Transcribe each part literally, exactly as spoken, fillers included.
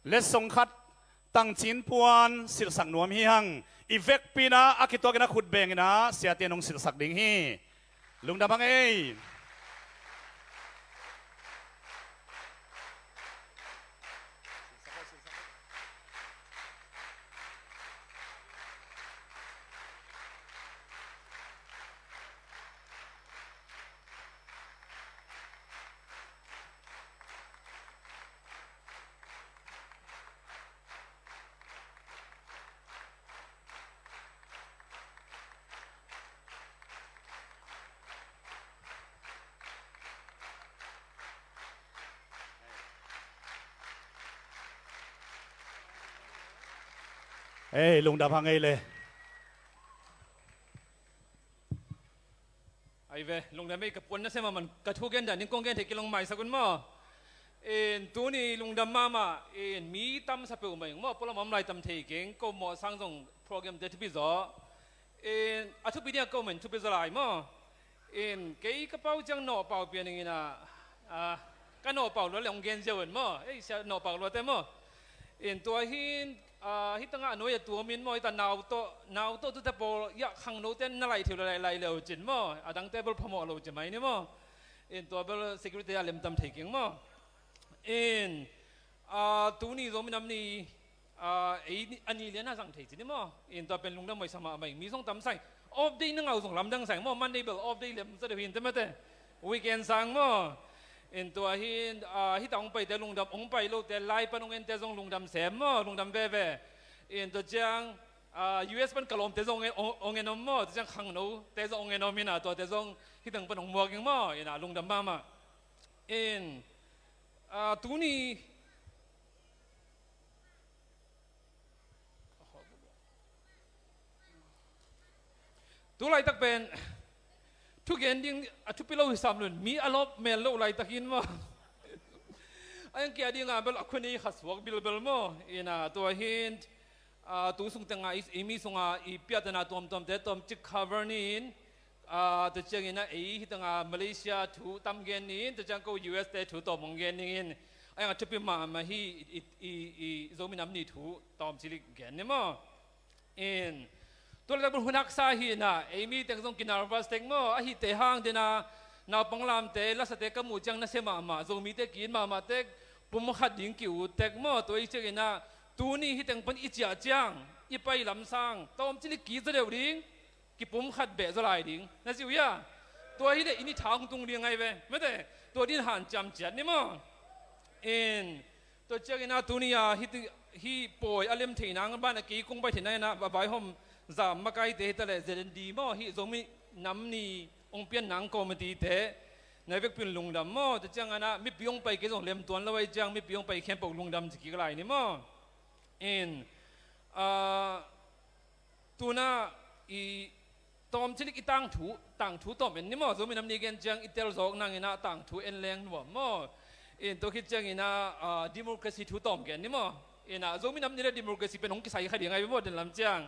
Letsong khat tangcin puan silhsak nuam hi hang. I vekpi in ah a kituakin a khut bengin ah siate in hong silhsak ding hi. Lungdam hang ei. Ei, lungdam hang ei le. Ai ve, lungdam ei, ka puan na sem a man ka thu gen dan in kong gen thei kilong maisak un maw. In tuni lungdam mahmah, in mi tamsa peuhmah ing maw, pualam om lai tam thei keng, ko mawh sang zong program te thupi zaw. In a thupi ding a ko men thupi zaw lai maw. In kei ka pau ciang nawhpau pian ing in ah, ah, ka nawhpau lua le hong gen ziau in maw. Ei, sia nawhpau luate maw. In tua hin, ah, hih tangah a nuai a tuam in maw, hih ta nau tawh, nau tawh tute pawl, iah khangnote na laih thei uh le laih, laih le uh cin maw. A dangte bel phamawh lo ci mai ni maw. In tua bel security a lemtam thei keng maw. In, ah, tuni Zomi Nam Ni, ah, ei ni, a ni lian a zang thei ci ni maw. In tua pen lungdam hoih sa mahmah ing, mi zong tam sa ing. Off day na ngah uh zong lamdang sa ing maw, Monday bel off day lem zaw deuh hi inteh mate. Weekend sang maw. In tua hin, ah, hih ta hong paite lungdam, hong pai lote lai pan hong ente zong lungdam sem maw, lungdam veve. In tua ciang, ah, U S pan ka lawmte zong hong en, hong en om maw, tua ciang khangnote zong hong en om in ah, tuate zong hih teng pan hong muak ing maw, in ah lungdam mahmah. In, ah, tuni Tu laitak pen thugen ding a thupi lo hi sam lun, mi a lawp mel lo laitak hi in maw. A iang kia dinga bel a khua nei kha suak bilbel maw. Ina tua hin, a, tu sung tengah i, i mi sunga i piatana tuamtuamte tawmcik cover ni in, a, tua ciangin a ei hi tengah Malaysia thu tam gen ni in, tua ciang ko U S te thu tawm hong gen ni in, a iang a thupi mahmah hi i, i, i, i Zomi Nam Ni thu tawmcik gen ni maw. In, tu laitak bel hun haksa hi ina, ei mi teng zong kinervous tek maw, a hihte hang dena, naupang lamte, lasate ka muh ciang nasia mahmah, Zomite ki-it mahmah tek, pumkhat ding ki-ut tek maw, tua i ciangin a, tuni hi teng pan i ciah ciang, i pai lamsang, tawmcik i ki zaw deuh ding, kipumkhat beh zaw lai ding, na ci uh hia? Tua hi leh i ni tha hong tung ding ahi ve, mate, tua din hanciam ciat ni maw. In, tua ciangin a tuni a hih, hih pawi a lem thei nang, ban a kei kong pai thei nang ina, a vaihawm zam makaite hi ta leh Z N D maw, hih Zomi Nam Ni hong pian nang committee te, na vekpi un lungdam maw, tua ciangin a mipi hong pai kei zong lem tuan lo ahi ciang, mipi hong pai khempeuh lungdam ci kik lai ni maw. In, a, Tuna i tawmcik i tangthu, tangthu tawm en ni maw, Zomi Nam Ni gen ciang i tel zawk nang ina tangthu en leng nuam maw. In tua khit ciang ina, ah, democracy thu tawm gen ni maw. Ina Zomi Nam Ni le democracy pen hong kisai kha ding ahi maw, den lam ciang.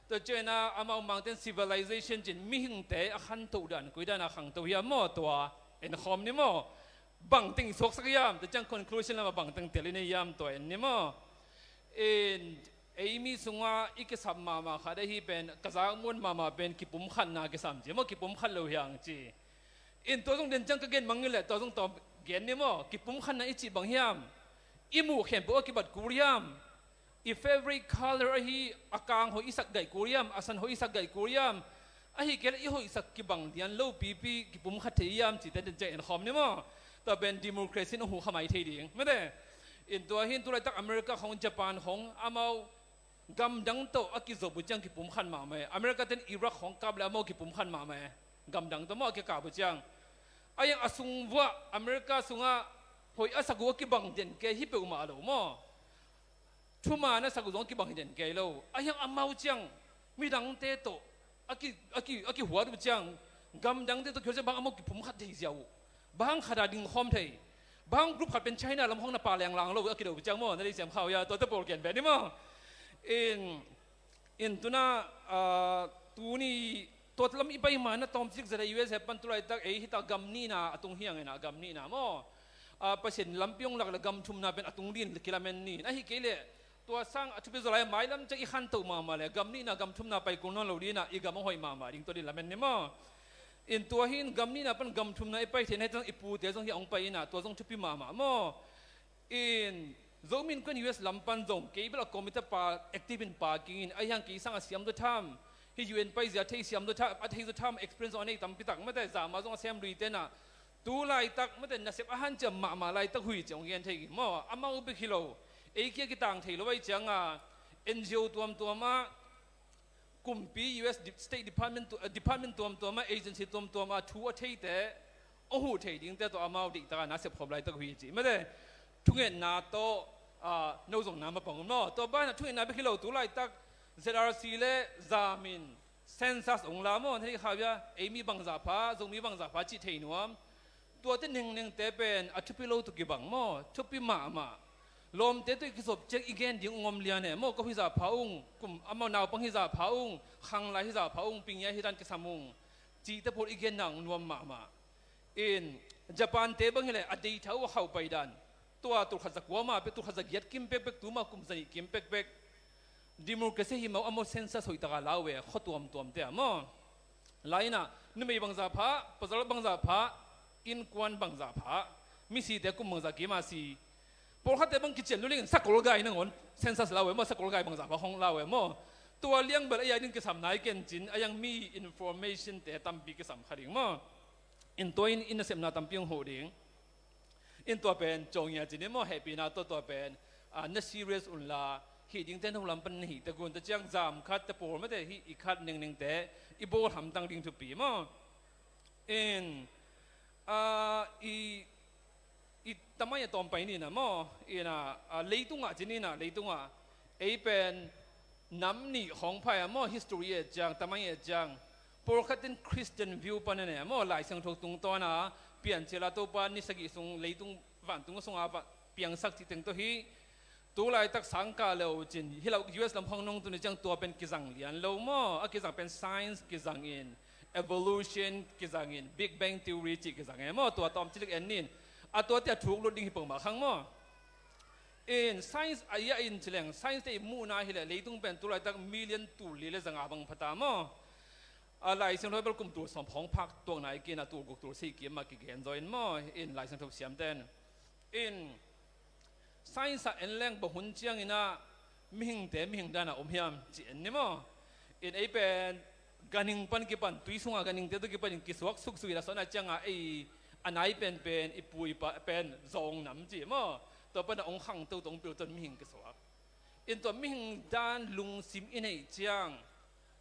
Tua ciang ina amau mangten civilization cin mihingte a khantoh dan, koi dan a khangto hiam maw, tua en khawm ni maw. Bangteng i suaksak hiam, tua ciang conclusion lam a bangteng tel i nei hiam, tua en ni maw. In, ei mi sunga i kisap mahmah khat ahi pen, ka zak muan mahmah pen, kipumkhatna kisam ci maw, kipumkhat lo hiang ci. In tua zong den ciang ka gen mangngilh leh, tua zong tawm gen ni maw, kipumkhatna i cih bang hiam, i muh khempeuh a kibat kul hiam, i favorite color ahi a kang hoih i sak gaih kul hiam, a san hoih i sak gaih kul hiam, ahi kei leh i hoihsak kibang lian lo pipi kipumkhat thei hiam, cihte den ciang en khawm ni maw. Tua pen democracy in hong hu kha mai thei ding, mate. In tua hin tu laitak America khong, Japan khong, amau gamdang tawh a kizop uh ciang kipumkhat mahmah e. America ten Iraq khong kap leh amau kipumkhat mahmah e. Gamdang tawh maw a kikap uh ciang. A iang a sung vuah America sungah hoih a sak uh a kibang den kei hi peuhmah lo maw. Thuman a sak uh zong a kibang hi den kei lo. A hiang amau ciang midangte tawh a ki, a ki, a kihuat uh ciang, gamdangte tawh kihuat ciang bang amau kipumkhat thei ziau uh. Bang khat a ding khawm thei. Bang group khat pen China lam hong na pa lenglang lo a kido uh ciang maw, na deih siam kha uh hia, tuate pawl gen ve ni maw. In, in tuna, ah, tuni, tua lam i pai ma na tawmcik zat a U S A pan tu laitak ei hita gam nihna a tung hiang ina gam nihna maw. a, Pasian lampi hong lak le gam thumna pen a tung ding kilamen ni. Ahi kei leh tua sang a thupi zaw lai, mailam ciang i khanto mahmah le gam nihna gam thumna pai kul nawn lo ding a, i gam a hoih mahmah ding tua ding lamen ni maw. In tua hi in gam nihna pan gam thumna i pai theihna hi ciang i pute zong hi a hong pai in a, tua zong thupi mahmah maw. In Zomi Innkuan U S lam pan zong kei bel a committee pa active in pa king in, ahi hang kei sang a siam zaw tham, hih U N pai zia thei siam zaw tham, a thei zaw tham experience a nei tampi tak mate, zama zong a sem lui te in a, tu laitak mate nasep a hanciam mahmah laitak hui ci hong gen thei maw. Amau bek hi lo, ei kia kitang thei lo ahi ciang a, N G O tuamtuam ah, kumpi U S di-, State Department tu-, eh, department tuamtuam ah, agency tuamtuam ah thu a theite, a huh thei dingte tawh amau deihtak a na sepkhop laitak uh hi ci. Mate, thungetna tawh, ah, no zong na mapang um maw. Tua banah thungetna bek hi lo, tu laitak Z R C le zamin census ong la maw, na theih kha uh hia, ei mi bangzah pha, Zomi bangzah pha cih thei nuam. Tuate nengnengte pen a thupi lo tawh kibang maw, thupi mahmah. Lawmte tawh i kizop ciang i gen ding ung om lian e maw, ko hizah pha ung, kum amau naupang hizah pha ung, khanglai hizah pha ung, pingia hi dan kisam ung, cihte pawl i genna ung nuam mahmah. In Japan-te bang hileh a deitha uh a khauh pai dan, tua tulkhat zakua ma pek, tulkhat zagiat kim pekpek, tuma kum zanih kim pekpek. Democracy hi mawk a maw, census hoihtaka la uh e, khua tuamtuamte ah maw. Lai-in ah numei bangzah pha, pasal bangzah pha, innkuan bangzah pha, misite kum bangzah kim a si. Pawlkhatte bang kician lulingin sakol gai nangawn census la uh e maw, sakol gai bangzah pha khong la uh e maw. Tua liang bel a ya ding kisam nai ken cin, a yang mi information-te tampi kisam kha ding maw. In tua in, in nasepna tampi hong huh ding. In tua pen cawng ia cin in maw, hehpihna tawh tua pen, ah, na serious unla, hih dingte na hu lam pan na hih tek un, tua ciang zam khat te pawl mate, hih i khat nengnengte i bawl hamtang ding thupi maw. In, ah, i, i tamai a tawm pai ni na maw, in ah, ah, leitungah cin in ah, leitungah ei pen nam nih khawng pha e maw, history e ciang, tamai e ciang. Pawlkhat in Christian view pan e maw, Lai Siangtho tungtawn a Piancil a Topa ni sagih sung leitung vantung sunga va piangsak cih teng tawh hi. Tu laitak sangkah le uh cin, hi lo U S lam khawng nong tun hi ciang tua pen kizang lian lo maw, a kizang pen science kizang in, evolution kizang in, Big Bang Theory cih kizang e maw, tua tawm cilik en nin. A tuate a thuk lut ding hi peuhmah khang maw. In science a ia in cileng, science te i muhna hileh leitung pen tu laitak million tul li le zanga bang phata maw. A Lai Siangtho bel kum tul sawm khawng phak tuakna i kina tul guk tul sei kim a kigen zaw in maw. In Lai Siangtho siamten in science a en leng bang hun ciangin ah mihingte mihing dana om hiam ci en ni maw. In ei pen ganhing pan kipan, tui sunga ganhingte tawh kipan in kisuak suksuk in a sawtna cianga ei a nai penpen i pu i pa pen zawng nam ci maw. Tua pana ong khangto tawh ong pil ton mihing kisuak. In tua mihing dan lungsim i neih ciang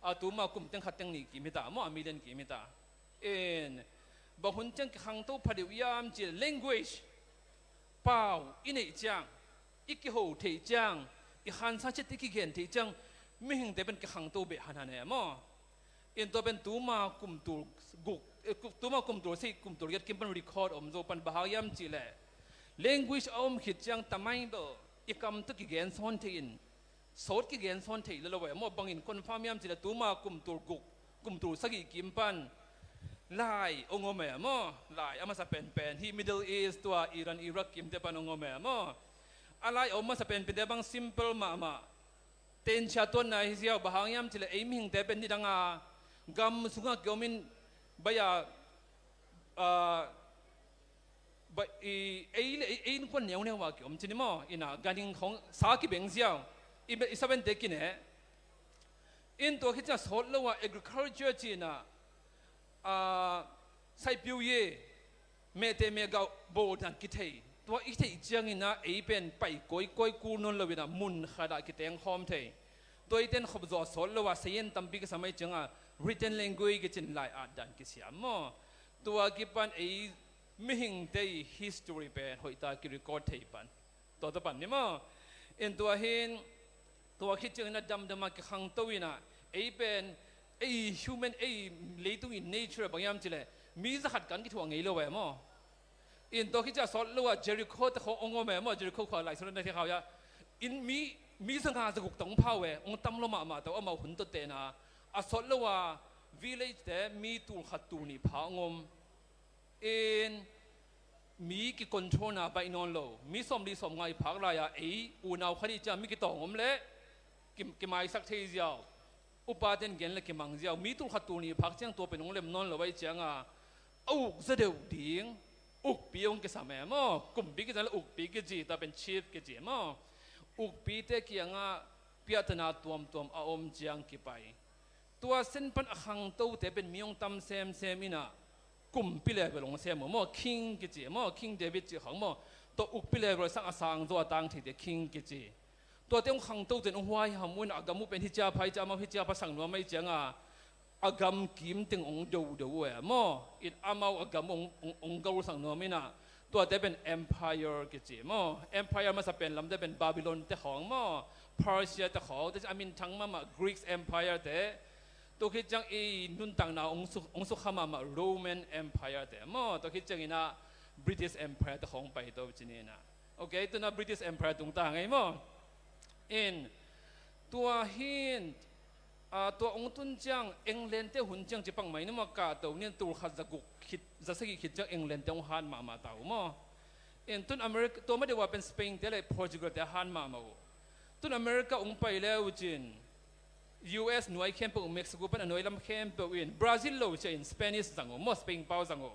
a tuma kum teng khat teng nih kim hita maw, a million kim hita. In bang hun ciang kikhangto pha deuh iam ci language, pau i neih ciang, i kiho theih ciang, i khansa cit i kigen theih ciang, mihingte pen kikhangto beh hanhan e maw. In tua pen tuma kum tul guk, eh, ku-, tuma kum tul sei, kum tul giat kim pan record om zo pan bang hang iam cihleh language a om khit ciang tamai bel i kam tawh kigen sawn thei in, sawt kigen sawn thei lelo e maw. Bangin confirm iam cihleh tuma kum tul guk, kum tul sagih kim pan lai ong om e maw. Lai a masa penpen hi Middle East tua Iran Iraq kimte pan ong om e maw. A lai a om masa penpente bang simple mahmah. Tensia tuanna hi ziau, bang hang iam cihleh ei mihingte pen nidanga gam sunga kiomin baia, ah, ba, i, ei le ei, ei innkuan neuneu a kiom cin i maw. Ina ganhing khawng sa kibeng ziau, i, i savente kineh. In tua khit ciang sawt lo a agriculture cina, ah, saipiu ye, mehte mehgauh bawldan kithei. Tua i theih ciangin ah ei pen pai kawikawi kul nawn loin ah mun khatah kitengkhawm thei. Tua i ten khop zawh sawt lo a sayen tampi kisam ahi ciangah written language kicin lai-at dan kisiam maw. Tua kipan ei mihingte i history pen hoihtak kirecord thei pan. Tua tua pan ni maw. In tua hin, tua khit ciangin a damdam a kikhangto in ah, ei pen, ei human, ei leitung in nature bang iam cihleh mi zakhat kan kithuah ngei lo e maw. In tua khit ciang sawt lo a Jericho te khawng ong om e maw, Jericho khua Lai Siangtho na thei kha uh ia. In mi, mi zanga zaguk tawh ong pha uh e, ong tam lo mahmah tawh amau hun tawh tena. A sawt lo a village te mi tul khat tul nih pha ong om. In Mi kicontrol na baih nawn lo. Mi sawmli sawmnga i phak lai-a ei unau khat i ciang mi kitawng om leh ki, kimaisak thei ziau. Upate'n gen leh kimang ziau. Mi tulkhat tulnih i phak ciang tua pen hong lem nawn lo ahih cianga a uk zaw deuh ding ukpi hong kisam e maw. Kumpi kici leh ukpi kici, tua pen chief kici e maw. Ukpite kiangah piahtana tuamtuam a om ciang kipai. Tua sen pan a khangtote pen mi hong tam semsem inah kumpi level hong sem uh maw, king kici maw, King David cih khawng maw. Tua ukpi level sang a sang zaw a tang theite king kici. Tuate hong khangtote in hong huaiham uh inah a gam uh pen hi ciapha hi ciah, amau hi ciapha sang nuam ahih cianga a gam kim teng hong dodo uh e maw. In amau a gam hong, hong, hong gol sang nuam inah tuate pen empire kici maw. Empire masa pen lamte pen Babylon te khawng maw, Persia te khawng, tua ciang a minthang mahmah Greek Empire te, tua khit ciang i nuntakna hong suk, hong sukha mahmah Roman Empire te maw, tua khit ciang inah British Empire te khawng paito ci ni inah. Ok, tu-in ah British Empire tung ta ngei maw. In tua hi in, ah, tua hong tun ciang England te hun ciang ci pah mai ni maw, kahto ni in, tulkhat zaguk khit, zasagih khit ciang England te hong hat mahmah ta uh maw. In tu-in America, tua ma deuh ah pen Spain te leh Portugal te a hat mahmah uh. Tu-in America hong pai le uh cin U S nuai khempeuh, Mexico pan a nuai lam khempeuh in, Brazil lo ciah in Spanish zang uh maw, Spain pau zang uh.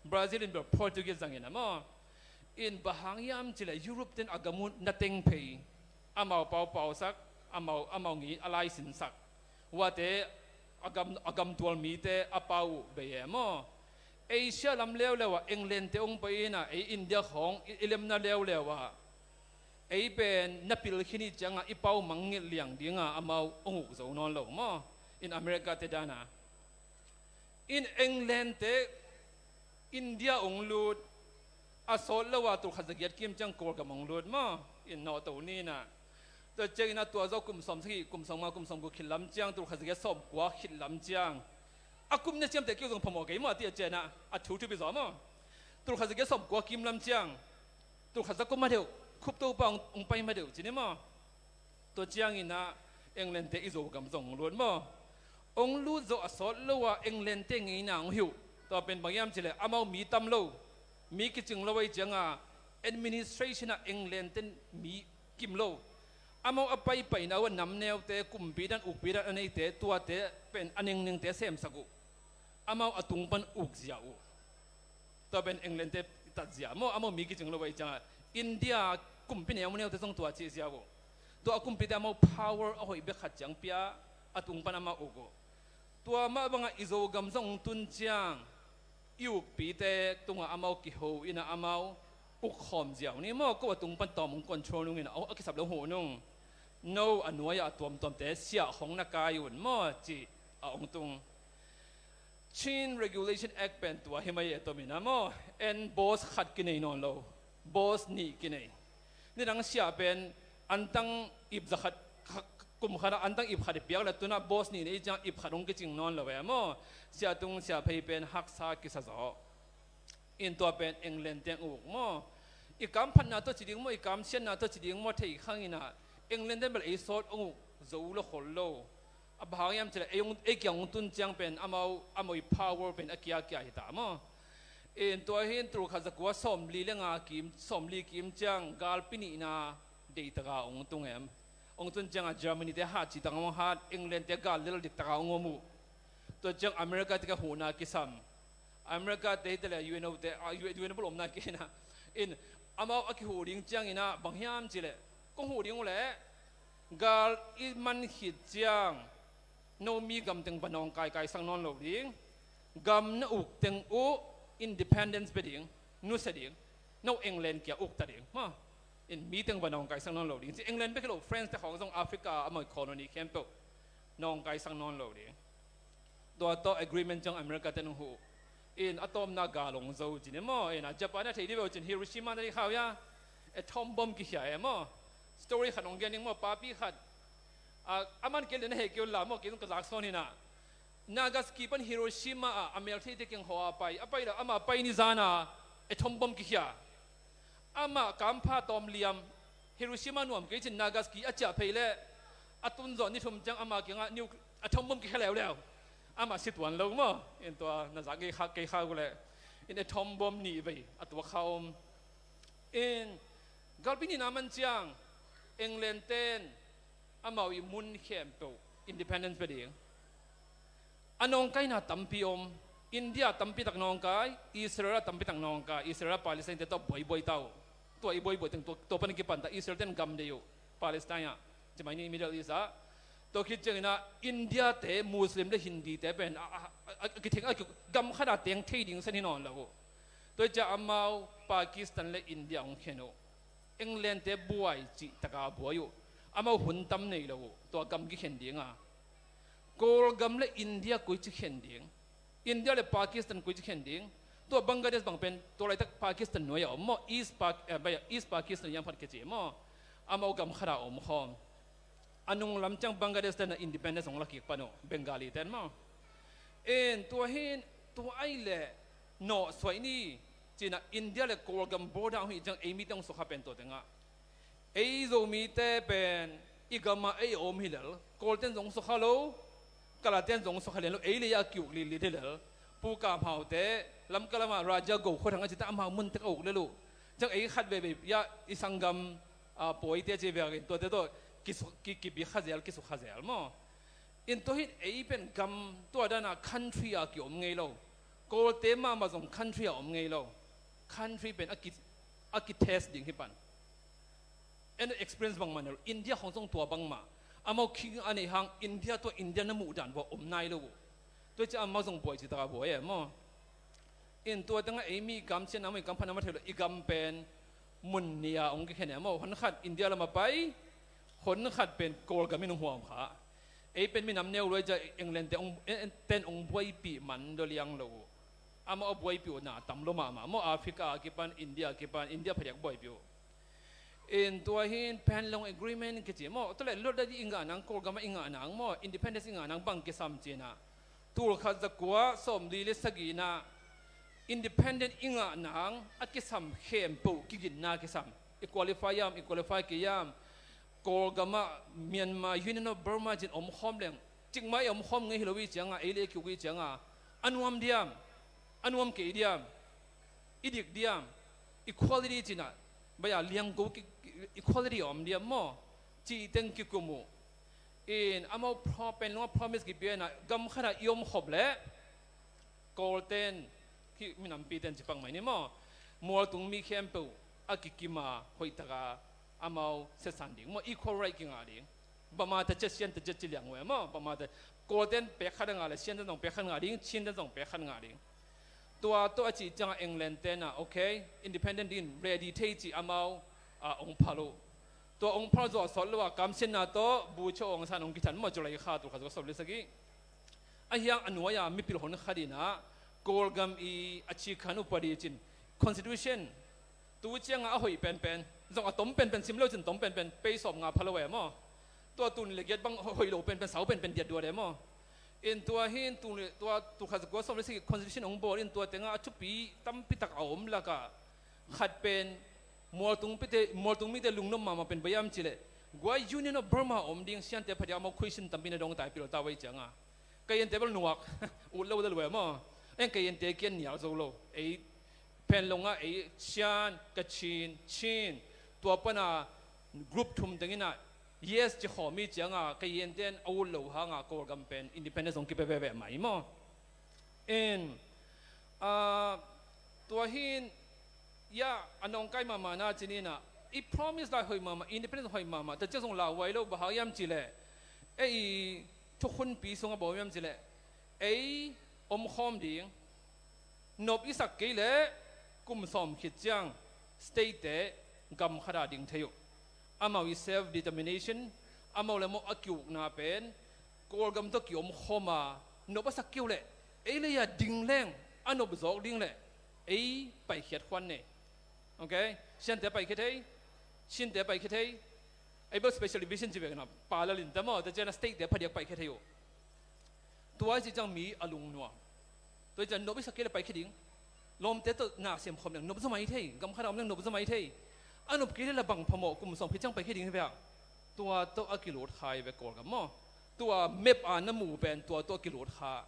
Brazil in bel Portuguese zang in ah maw. In bang hang hiam cih leh Europe te'n a gam uh na teng phei, amau pau pausak, amau, amau ngei a laisinsak. Uate a gam, a gamtual mite a pau uh bei e maw. Asia lam leuleu ah England te hong pai inah ei India khawng i, i lemna leuleu ah ei pen na pil khin i ciangah i pau mangngilh liang dingah amau hong uk zo nawn lo maw. In America te dan a, in England te India hong lut, a sawt lo ah tulkhat zagiat kim ciang Kawlgam hong lut maw. In nawhto ni inah. Tua ciang inah tua zawh kum sawmsagih, kum sawmnga, kum sawmguk khit lam ciang, tulkhat zagiat sawmkua khit lam ciang, a kum na ciamteh kei uh zong phamawh kei maw, a ti a ciah inah a thu thupi zaw maw. Tulkhat zagiat sawmkua kim lam ciang tulkhat zakua ma deuh, Khup Topa hong, hong pai ma deuh ci ni maw. Tua ciang inah England te i Zogam zong hong lut maw. Hong lut zawh a sawt lo ah England te ngeina hong hi uh. Tua pen bang hiam cih leh amau mi tam lo, mi kicing lo ahih cianga administration ah England te'n mi kim lo. Amau a paipaina uh a namneute, kumpi dan, ukpi dan a neite, tuate pen a nengnengte semsak uh. Amau a tung pan uk ziau uh. Tua pen England te tatzia maw, amau mi kicing lo ahih cianga India kumpi neuneute zong tua cih ziau uh. Tua a kumpite amau power a hoih bek khat ciang pia, a tung pan amau uk uh. Tua mah bangah i Zogam zong tun ciang i ukpite tungah amau kiho inah amau uk khawm ziau ni maw, ko a tung pan tawm hong control nung inah a kisap lo huh nung. No a nuai-ah a tuamtuamte siah khawng na kai un maw cih a hong tung. Chin Regulation Act pen tua hi mai e, tua min ah maw. En boss khat kinei nawn lo, boss nih kinei. Nidang siah pen antang ip za khat, kum khat ah antang ip khat i piak leh tu-in ah boss nih nei ciang ip khat hong kicing nawn lo e maw. Siah tung siah phei pen haksa kisa zaw. In tua pen England te hong uk maw. I kam phatna tawh ci ding maw, i kam siatna tawh ci ding maw, thei khang inah England te bel ei sawt hong uk zo lo khol lo. A bang hang hiam cih leh ei hong, ei kiang hong tun ciang pen amau, amau i power pen a kiakia hi ta maw. In tua hi in tulkhat zakua sawmli le nga kim, sawmli kim ciang galpi nihna deitaka hong tung em. Hong tun ciangah Germany te hat cih taka hong hat, England te gal lel diktaka hong om uh. Tua ciang America te ka huhna kisam. America te hi ta leh U N O te, ah, U N O bel omna kei inah. In amau a kihuh ding ciang inah bang hiam cih leh, kong huh ding uh leh gal i man khit ciang no mi gam teng va nawngkai kaisak nawn lo ding. Gam na uk teng uh independence pia ding, nusia ding. No England kia uk ta ding maw. In mi teng va nawngkai sak nawn lo ding. Ci England bek hi lo, France te khawng zong Africa a amau colony khempeuh nawngkai sak nawn lo ding. Tua tawh agreement ciang America te hong huh. In a tawpna gal hong zo ci ni maw. In a Japan a thei dih ve uh cin Hiroshima na dih khau ia, atom bomb kikhia e maw. Story khat hong gen ding maw, papi khat. A, a man kei leh na heh kei un la maw, kei zong ka zak sawn hi inah. Nagasaki pan Hiroshima ah a meltheite kiang hawh a pai, a pai leh amah pai ni zan ah atom bomb kikhia. Amah kampha tawm liam, Hiroshima nuam kei cin Nagasaki a ciah phei leh a tun zawh ni thum ciang amah kiangah nuc-, atom bomb kikhia leuleu. Amah si tuan lo maw. In tua na zak kei kha, kei kha uh leh. In atom bomb nih vei a tuak kha om. In galpi nihna man ciang England ten amau i mun khempeuh independence pia ding. A nawngkaina tampi om. India tampi tak nawngkai, Israel tampi tak nawngkai, Israel Palestine te tawh buaibuai ta uh. Tua i buaibuai teng tua, tua pan kipan ta, Israel ten gam deih uh Palestine ah, cimai ni Middle East ah. Tua khit ciangin ah India te, Muslim le Hindi te pen a, a, a, a kitheng a kiuk gam khat a teng thei ding sen hi nawn lo uh. Tua ciah amau Pakistan le India hong khen uh. England te buai cih taka buai uh. Amau hun tam nei lo uh tua gam kikhen dinga. Kawlgam le India koi ci khen ding? India le Pakistan koi ci khen ding? Tua Bangladesh bang pen tua laitak Pakistan nuai a om maw, East, Pak, eh, bai, East Pakistan hiam khat kici maw? Amau gam khat a om khawm. A nunglam ciang Bangladesh ten a independence hong la kik pan uh, Bengali ten maw? In tua hin tua ai le nawh suai ni cina India le Kawlgam border hong hi ciang ei mite hong sukha pen tua tengah ei Zomite pen i gamah ei a om hi lel, Kawlten zong sukha lo, Kalaten zong sukha lian lo, ei le a kiuk lillit hi lel. Pu Kam Hau te Lamka lamah Raja Go khuathang a cita amau mun tek a uk lel uh. Ciang ei khat veve ya i sanggam a pawite ci vekin tuate tawh kisu, ki, kibi kha zel, kisukha zel maw? In tua hin ei pen gam tua dana country a kiom ngei lo. Kawlte mahmah zong country a om ngei lo. Country pen a ki, a kitest ding hi pan. En experience bangmah nel India khong zong tua bangmah. Amau king a nei hang India tua India na muh dan vua om nai lo uh. Tua ci amau zong buai ci taka buai e maw? In tua tengah ei mi gam cian amau i gam phan amau thei lo i gam pen mun nia hong kikhen e maw? Hon khat India lamah pai, hon khat pen Kawlgam in hong huam kha. Ei pen minam neu luai cia England te hong, en, ten hong buaipih man doliang lo uh. Amau a buaipih uh na tam lo mahmah maw? Africa a kipan, India a kipan, India phadiak buaipih uh. In tua hin Panglong Agreement kici maw? Tua le lot dadi i ngah nang, Kawlgam a i ngah nang maw? Independence i ngah nang bang kisam cina. Tul khat za kua sawmli le sagihna independent i ngah nang a kisam khempeuh kiginna kisam. I qualify yam, i qualify kei yam. Kawlgam a Myanmar, Union of Burma cin om khawm leng. Cikmah i om khawm ngei hi lo i cianga, ei le kiuk i cianga. A nuam diam, a nuam kei diam. I dik diam, equality cina, baya liangko ki, ki, equality a om diam maw? Cih teng kikum uh. In amau pro, Panglong a promise kipia ina gam khat a i om khop leh Kawlten, ki minampi ten ci pang mai ni maw? Mualtung mi khempeuh a kikima hoihtaka amau setsan ding maw? Equal right kingah ding. Bama ta cet, Sian ta cet ci liang uh e maw? Bama ta, Kawlten pek khat a ngah le Sian ten zong pek khat ngah ding, Chin ten zong pek khat ngah ding. Tua tawh a cih ciangah England ten ah, okay, independent dingin ready thei cih amau ah hong phal uh. Tua hong phal zawh sawt lo ah kamsiatna tawh Bogyoke Aung San hong kithan maw, July kha tul khat za kua sawmli sagih. A hiang a nuai-a mipil hon khat in ah Kawlgam i a cikkhan upadi cin constitution tu ciangah a hoih penpen, zong a tom penpen, sim lo cin tom penpen, pei sawm nga pha lo e maw? Tua tun le giat bang hoih lo penpen, sau penpen diat duat e maw? In tua hin tu, tua tul khat za kua sawmli sagih constitution hong bawl in tua tengah a thupi tampi tak a om lakah khat pen mualtung pite, mualtung mite lungnop mahmah pen bang hiam cih leh, guai Union of Burma a om ding, Siante phadiak amau khuaisin tampi na dong tai pil ta uh ei cianga. Kayente bel nuak ut lo lel uh e maw? En Kayente kian nial zo lo. Ei Panglong ah ei Sian, Kachin, Chin, tua pana group thum tengin ah yes ci khawm i cianga Kayente in a ut lo hanga Kawlgam pen independence hong kipia veve mai maw? In ah, tua hin ya a nawngkai mahmah na cinin ah i promise lai hoih mahmah, independence hoih mahmah, ta cia zong lauhuai lo, bang hang hiam cih leh ei thukhunpi sungah bang hiam cih leh ei om khawm ding, nop i sak kei leh kum sawm khit ciang state te gam khat a ding thei uh. Amau i self determination, amau le amau a ki-ukna pen Kawlgam tawh ki-om khawm a, nop a sak kei uh leh ei le a ding leng a nop zawk ding leh ei paikhiat khuan nei. Okay? Siante paikhiat thei, Chinte paikhiat thei, ei bel special division ci vekna, palal in ta maw, ta ciana state te phadiak paikhiat thei uh. Tua i cih ciang mi a lungnuam. Tua i ciang nop i sak kei le paikhiat ding. Lawmte tawh na sem khawm leng nop zaw mai thei, gam khat a om leng nop zaw mai thei. A nop kei le la bang phamawh, kum sawm khit ciang paikhiat ding hi vek. Tua tawh a kilut kha hi ve Kawlgam maw? Tua map a na muh pen tua tawh a kilut kha.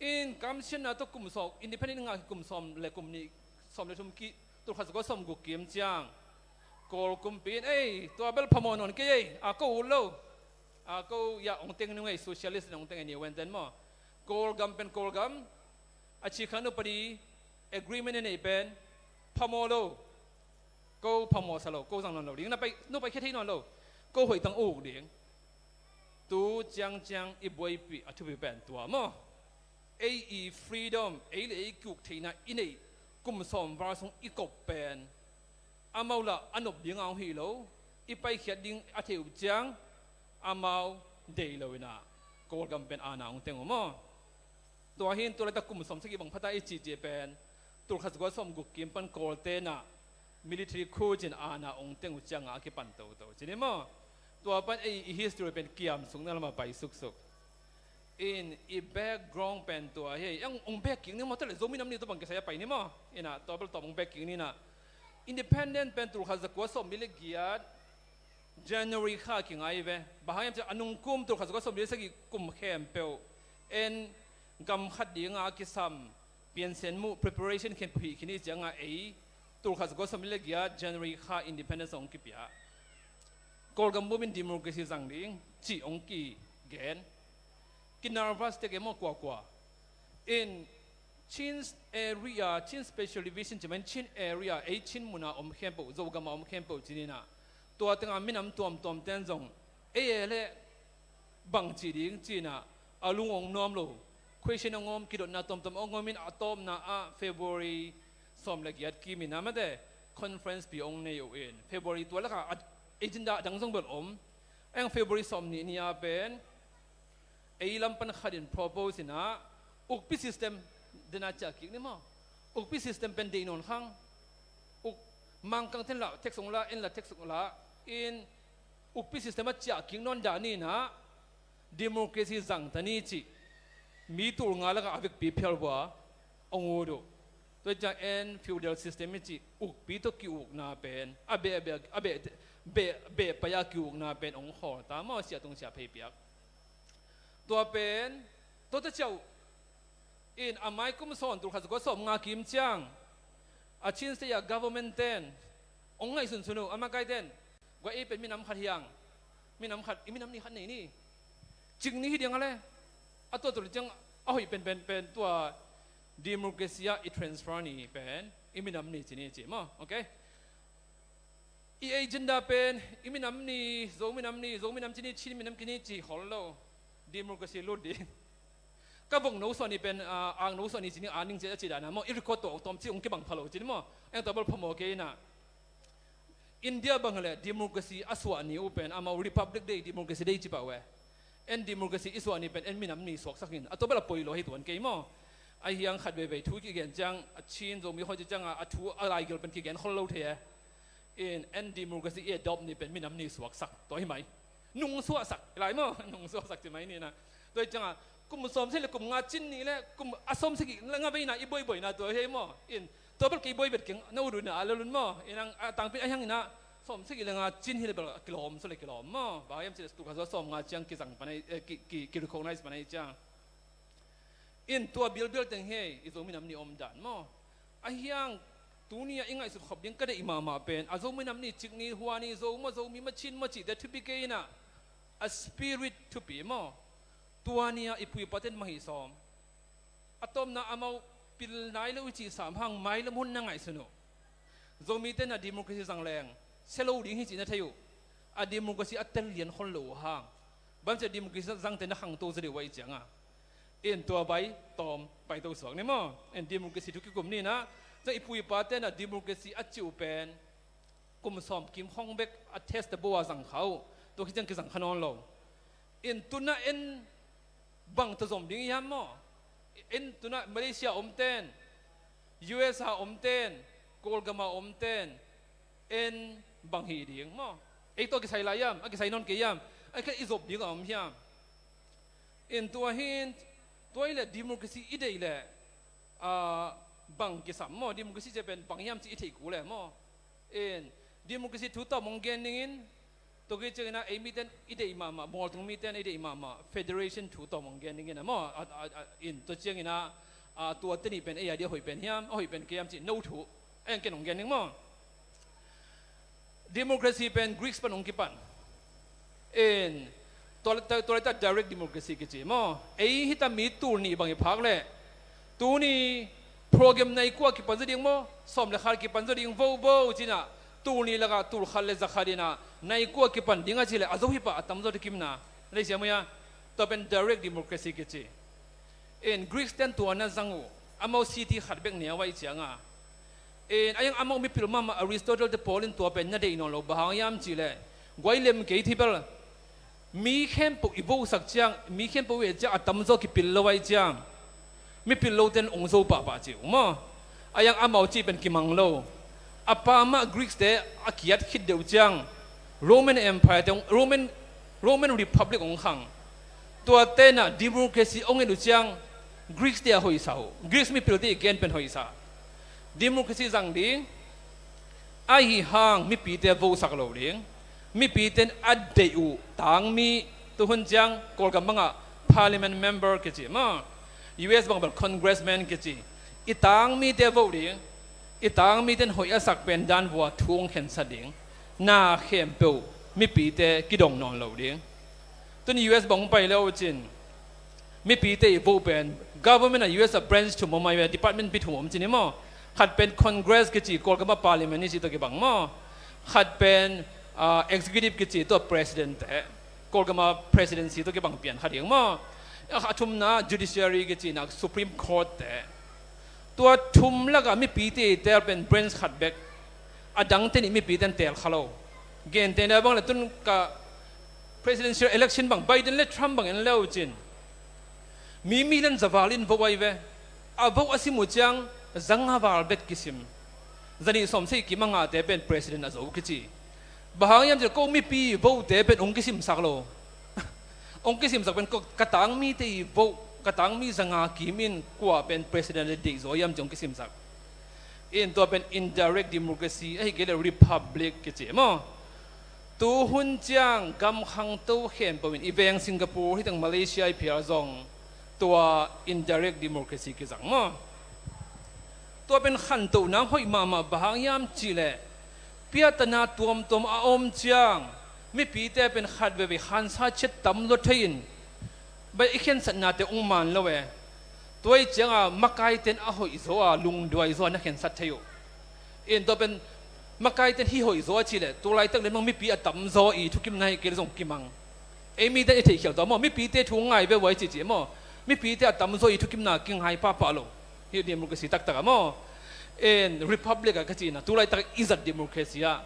In kamsiatna tawh kum sawm, independent ngah kum sawm le kum nih, sawm le thum ki, tul khat za kua sawm guk kim ciang Kawl kumpi in, ei, tua bel phamawh nawn kei ei, a ko ut lo. A ko, ya, ong teng nung ei, socialist in ong teng ei, ni wen ten maw. Kawl gam pen Kawl gam, a ci kha nu padi agreement in ei pen phamawh lo. Ko phamawh sa lo, ko zang nawn lo ding, na pai, nu pai khia thei nawn lo. Ko hoih tang uk ding. Tu ciangciang i buaipih a thupi pen tua maw. Ei i freedom, ei le ei kiuk theihna i neih kum sawm val sung i kop pen amau lah a nop ding a hong hi lo. I paikhiat ding a thei uh ciang amau deih lo inah Kawl gam pen aana hong teng uh maw. Tua hin tua laitak kum sawm sagih bang phata i cihcih pen tul khat za kua sawm guk kim pan Kawl tenah military coup cin aana ong teng uh ciangah a kipan toto cin hi maw. Tua pan ei i history pen kiam sukna lamah pai suksuk. In i background pen tua hi ei, ong back kik ni maw, tua le Zomi Nam Ni tua bang kisai a pai ni maw. Inah tua bel tawm ong back kik ni inah independent pen tul khat za kua sawm li le giat January kha kingai ve. Bang hang hiam ciah a nung kum tul khat za kua sawm li sagih kum khempeuh en gam khat dinga kisam piansen muh preparation khempeuh hih khin i cianga ei tul khat za kua sawm li le giat January kha independence hong kipia. Kawlgam bumin democracy zang ding cih hong kigen. Ki nervous tek e maw kuakua. In Chin area, Chin special division ci mai in Chin area, ei Chin muna om khempeuh, Zogama om khempeuh ci ni inah. Tua tengah minam tuamtuam ten zong ei e leh bang ci ding ci inah a lung ong nuam lo. Question ong om, kidotna tuamtuam ong om in a tawpna ah February sawm le giat kim inah mate conference pi ong nei uh in. February tua lakah agenda a dang zong bel om. Eng February sawm nih ni a pen ei lam pan khat in propose inah ukpi system dena ciah kik ni maw. Ukpi system pen deih nawn khang. Uk Mangkang ten lah tax ong la, en lah tax ong la. In ukpi system a ciah kik nawn dah ni inah democracy zang ta ni cih mi tul nga lakah a vekpi phial vua ong ut uh. Tua ciang en feudal system i cih ukpi tawh ki-ukna pen a beh, a beh, a beh, beh, beh pai a ki-ukna pen ong khawl ta maw, siah tung siah phei piak. Tua pen tua ta ciah uh in a mai kum sawm tul khat za kua sawm nga kim ciang a Chin State a government ten ong ngaihsunsun uh, a makai ten. Gua ei pen minam khat hiang, minam khat, i minam ni khat nei ni. Cik ni hi diang a le a tua tul ciang a hoih pen pen pen tua democracy ah i transfer ni pen i minam ni ci ni ci maw. Okay. I agenda pen i minam ni, Zo minam ni, Zo minam ci ni, Chin minam ki ni ci khol lo. Democracy lut ding. Ka vok no suah ni pen, ah, ang no suah ni ci ni, a ning ci a ci dana maw, i record tawh tawm ci ong kibang pha lo ci ni maw. Eng tua bel phamawh kei inah India bang le democracy a suah ni uh pen amau Republic Day, Democracy Day ci pah uh e. En democracy i suah ni pen en minam ni suaksak in, a tua bel a poi lo hi tuan kei maw. A hiang khat veivei thu kigen ciang a Chin Zomi khawng ci cianga a thu a laigil pen kigen khol lo thei e. In en democracy i adopt ni pen minam ni suaksak tua hi mai. Nung suaksak hi lai maw. Nung suaksak ci mai ni inah. Tua hi cianga kum sawm sagih le kum nga cin ni le kum a sawm sagih le nga veina i buaibuaina tua hi maw. In tua bel kei buai bet keng na ut uh inah a lel un maw. In ang a tangpi a hiang inah sawm sagih le nga cin hi le bel a kilawm sa le kilawm maw. Bang hiam ci le tul khat za kua sawm nga ciang kizang pan ahi, eh, ki, ki, ki recognize pan ahi ciang. In tua bilbil teng hi ei, i Zo minam ni om dan maw. A hiang tuni a i ngaihsut khop ding ka deih mahmah pen a Zo minam ni, cik ni, hua ni, Zo maw, Zomi maw, Chin maw cihte thupi kei inah a spirit thupi maw. Tua ni a i pu i pa ten bang hih sawm. A tawpna amau pil nai lo i cih sam hang mailam hun na ngaihsun uh. Zomite na democracy zang leng sia lo ding hi cih na thei uh. A democracy a tel lian khol lo uh hang bang ci a democracy zangte na khangto zaw deuh uh a i cianga. In tua bai tawm paito suak ni maw. In democracy thu kikum ni inah, ciang i pu i pate na democracy a cih uh pen kum sawm kim khawng bek a test a bo a zang kha uh. Tua khit ciang kizang kha nawn lo. In tuna en bang tawh zom ding i hiam maw. En tuna Malaysia om ten, U S A om ten, Kawlgama om ten en bang hih ding maw. Ei tawh a kisai lai hiam, a kisai nawn kei hiam, a kha i zop ding a om hiam. In tua hin, tua hi le democracy i deih le, ah, bang kisam maw, democracy ci pen bang hiam ci i theih kul le maw. In democracy thu tawm hong gen dingin Tua khit ciangin ah ei miten i deih mahmah, mualtung miten i deih mahmah federation thu tawm hong gen dingin ah maw, a, a, a, in tua ciangin ah, a, tua teni pen ei a dia hoih pen hiam, a hoih pen kei hiam cih no thu a hong ken hong gen ding maw. Democracy pen Greece pan hong kipan. In tua, tua, tua laita direct democracy kici maw. Ei hita mi tul nih bang i phak leh tuni program nai kua kipan zaw ding maw, sawm le khat kipan zaw ding vo vo cinah, tul nih lakah tul khat le za khat inah nai kua kipan ding a cih leh a zo hi pah a tamzaw tukimna. Nei siam uh hia? Tua pen direct democracy kici. In Greece ten tua na zang uh, amau city khat bek neu ahih cianga. In a hiang amau mipil mahmah Aristotle te pawl in tua pen na deih nawn lo, bang hang hiam cih leh guai lem kei thei bel. Mi khempeuh i vosak ciang, mi khempeuh i et ciang a tamzaw kipil lo ahih ciang, mipil lo ten ong zo pahpah ci uh maw. A hiang amau cih pen kimang lo. A pa mah Greece te a kiat khit deuh ciang Roman Empire te, Roman, Roman Republic ong khang. Tua tenah democracy ong et uh ciang Greece te a hoihsa uh. Greece mipilte i gen pen hoihsa. Democracy zang ding, ahi hang mipite vosak lo ding. Mipite in a deih uh tangmi, tuhun ciang Kawlgam bangah parliament member kici maw, U S bang bel congressman kici. I tangmite voh ding. I tangmite in hoih a sak pen dan vua thu hong khensat ding. Na khempeuh mipite kidong nawn lo ding. Tun U S bang hong pai le uh cin, mipite i voh pen, government ah U S ah branch thum om ahi ve, department pi thum om cin hi maw. Khat pen Congress kici, Kawlgam ah parliament i cih tawh kibang maw. Khat pen, ah, executive kici, tua president te, Kawlgam ah presidency tawh kibang pian khat ding maw. A thumna judiciary kici, nak Supreme Court te. Tua thum lakah mipite i teel pen branch khat bek. A dangte nih mipite in teel kha lo. Gentehna bang le tun ka presidential election bang Biden le Trump bang en le uh cin, mi million za val in voh ahi ve. A voh a sim uh ciang za nga val bek kisim. Za nih sawm sei kim a ngahte pen president a zo kici. Bang hang hiam cih leh ko mipi vote pen hong kisimsak lo. Hong kisimsak pen ko, ka tangmite i vote, ka tangmi za nga kim in kua pen president le deih zaw hiam cih hong kisimsak. In tua pen indirect democracy, ahih kei leh republic kici maw. Tuhun ciang gam khangto khempeuh in, i veng Singapore, hi teng Malaysia i phial zong tua indirect democracy kizang maw. Tua pen khantohna hoih mahmah, bang hang hiam cih leh piatana tuamtuam a om ciang mipite pen khat veivei khansa ciat tam lua thei in, bai i khensatnate ong man lo e. Tua i cianga makaite in a hoih zaw a, lungduai zaw a na khensat thei uh. In tua pen makaite in hi hoih zaw a cih leh tu laitak le mang mipi a tamzaw i thukimna hi kei le zong kimang. Ei mite i theihkhial tawh maw, mipite thu ngai ve uai cihcih maw. Mipite a tamzaw i thukimna kingai pahpah lo. Hi democracy taktak a maw. In republic a ka cihna tu laitak i zat democracy ah.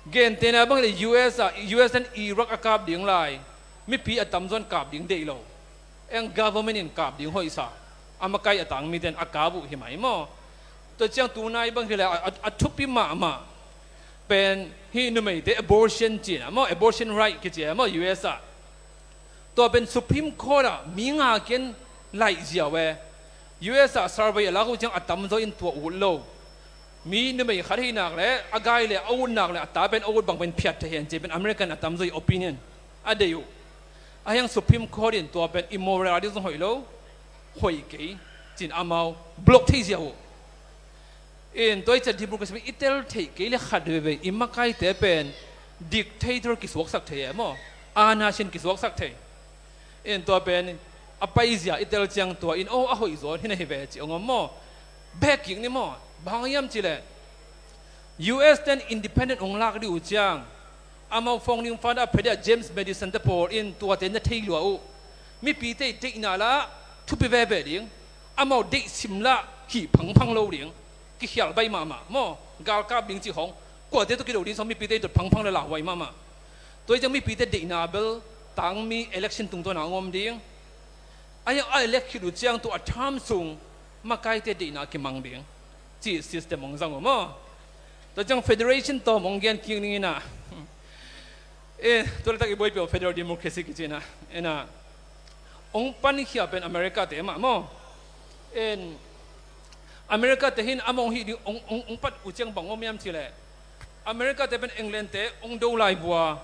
Gentehna bang le U S ah, U S in Iraq a kap ding lai, mipi a tamzaw in kap ding deih lo. Eng government in kap ding hoihsa. A makai a tangmite in a kap uh hi mai maw. Tua ciang tunai bang hi le a, a, a thupi mahmah pen hi numeite abortion cihna maw, abortion right kici a maw U S ah. Tua pen Supreme Court ah mi nga ken laih ziau e. U S ah survey a lak uh ciang a tamzaw in tua ut lo. Mi numei khat hi nak le a gai le a ut nak le a ta pen a ut bang pen phiat thei hen ci pen American a tamzaw i opinion a deih uh. A hiang Supreme Court in tua pen immoral a ding zong hoih lo, hoih kei cin amau block thei ziau uh. In tua i ciah democracy pen i tel theih kei le khat veivei i makaite pen dictator kisuaksak thei e maw, anarchy kisuaksak thei. In tua pen a paizia i tel ciang tua in, oh, a hoih zaw hi na hi ve ci ong om maw. Bek kik ni maw. Bang hang hiam cih leh U S ten independent ong lak dih uh ciang amau founding father a phedia James Madison te pawl in tuate na thei lua uh. Mipite i deihna la thupi veve ding, amau deih sim la hih phangphang lo ding, kikhial bai mahmah maw, galkap ding cih khong, kuate tawh kido ding song mipite i dot phangphang le lauhuai mahmah. Tua i ciang mipite deihna bel tangmi election tungtawn a ong om ding. A hiang a elect khit uh ciang tua a term sung makaite deihna kimang ding cih system ong zang uh maw. Tua ciang federation tawm ong gen kik ning inah. Eh, tua laitak i buaipih uh federal democracy kici inah. Inah ong pankhia pen America te mah maw. In America te hin among hih ding ong, ong, ong pat uh ciang bang om hiam cih leh America te pen England te ong do lai vua.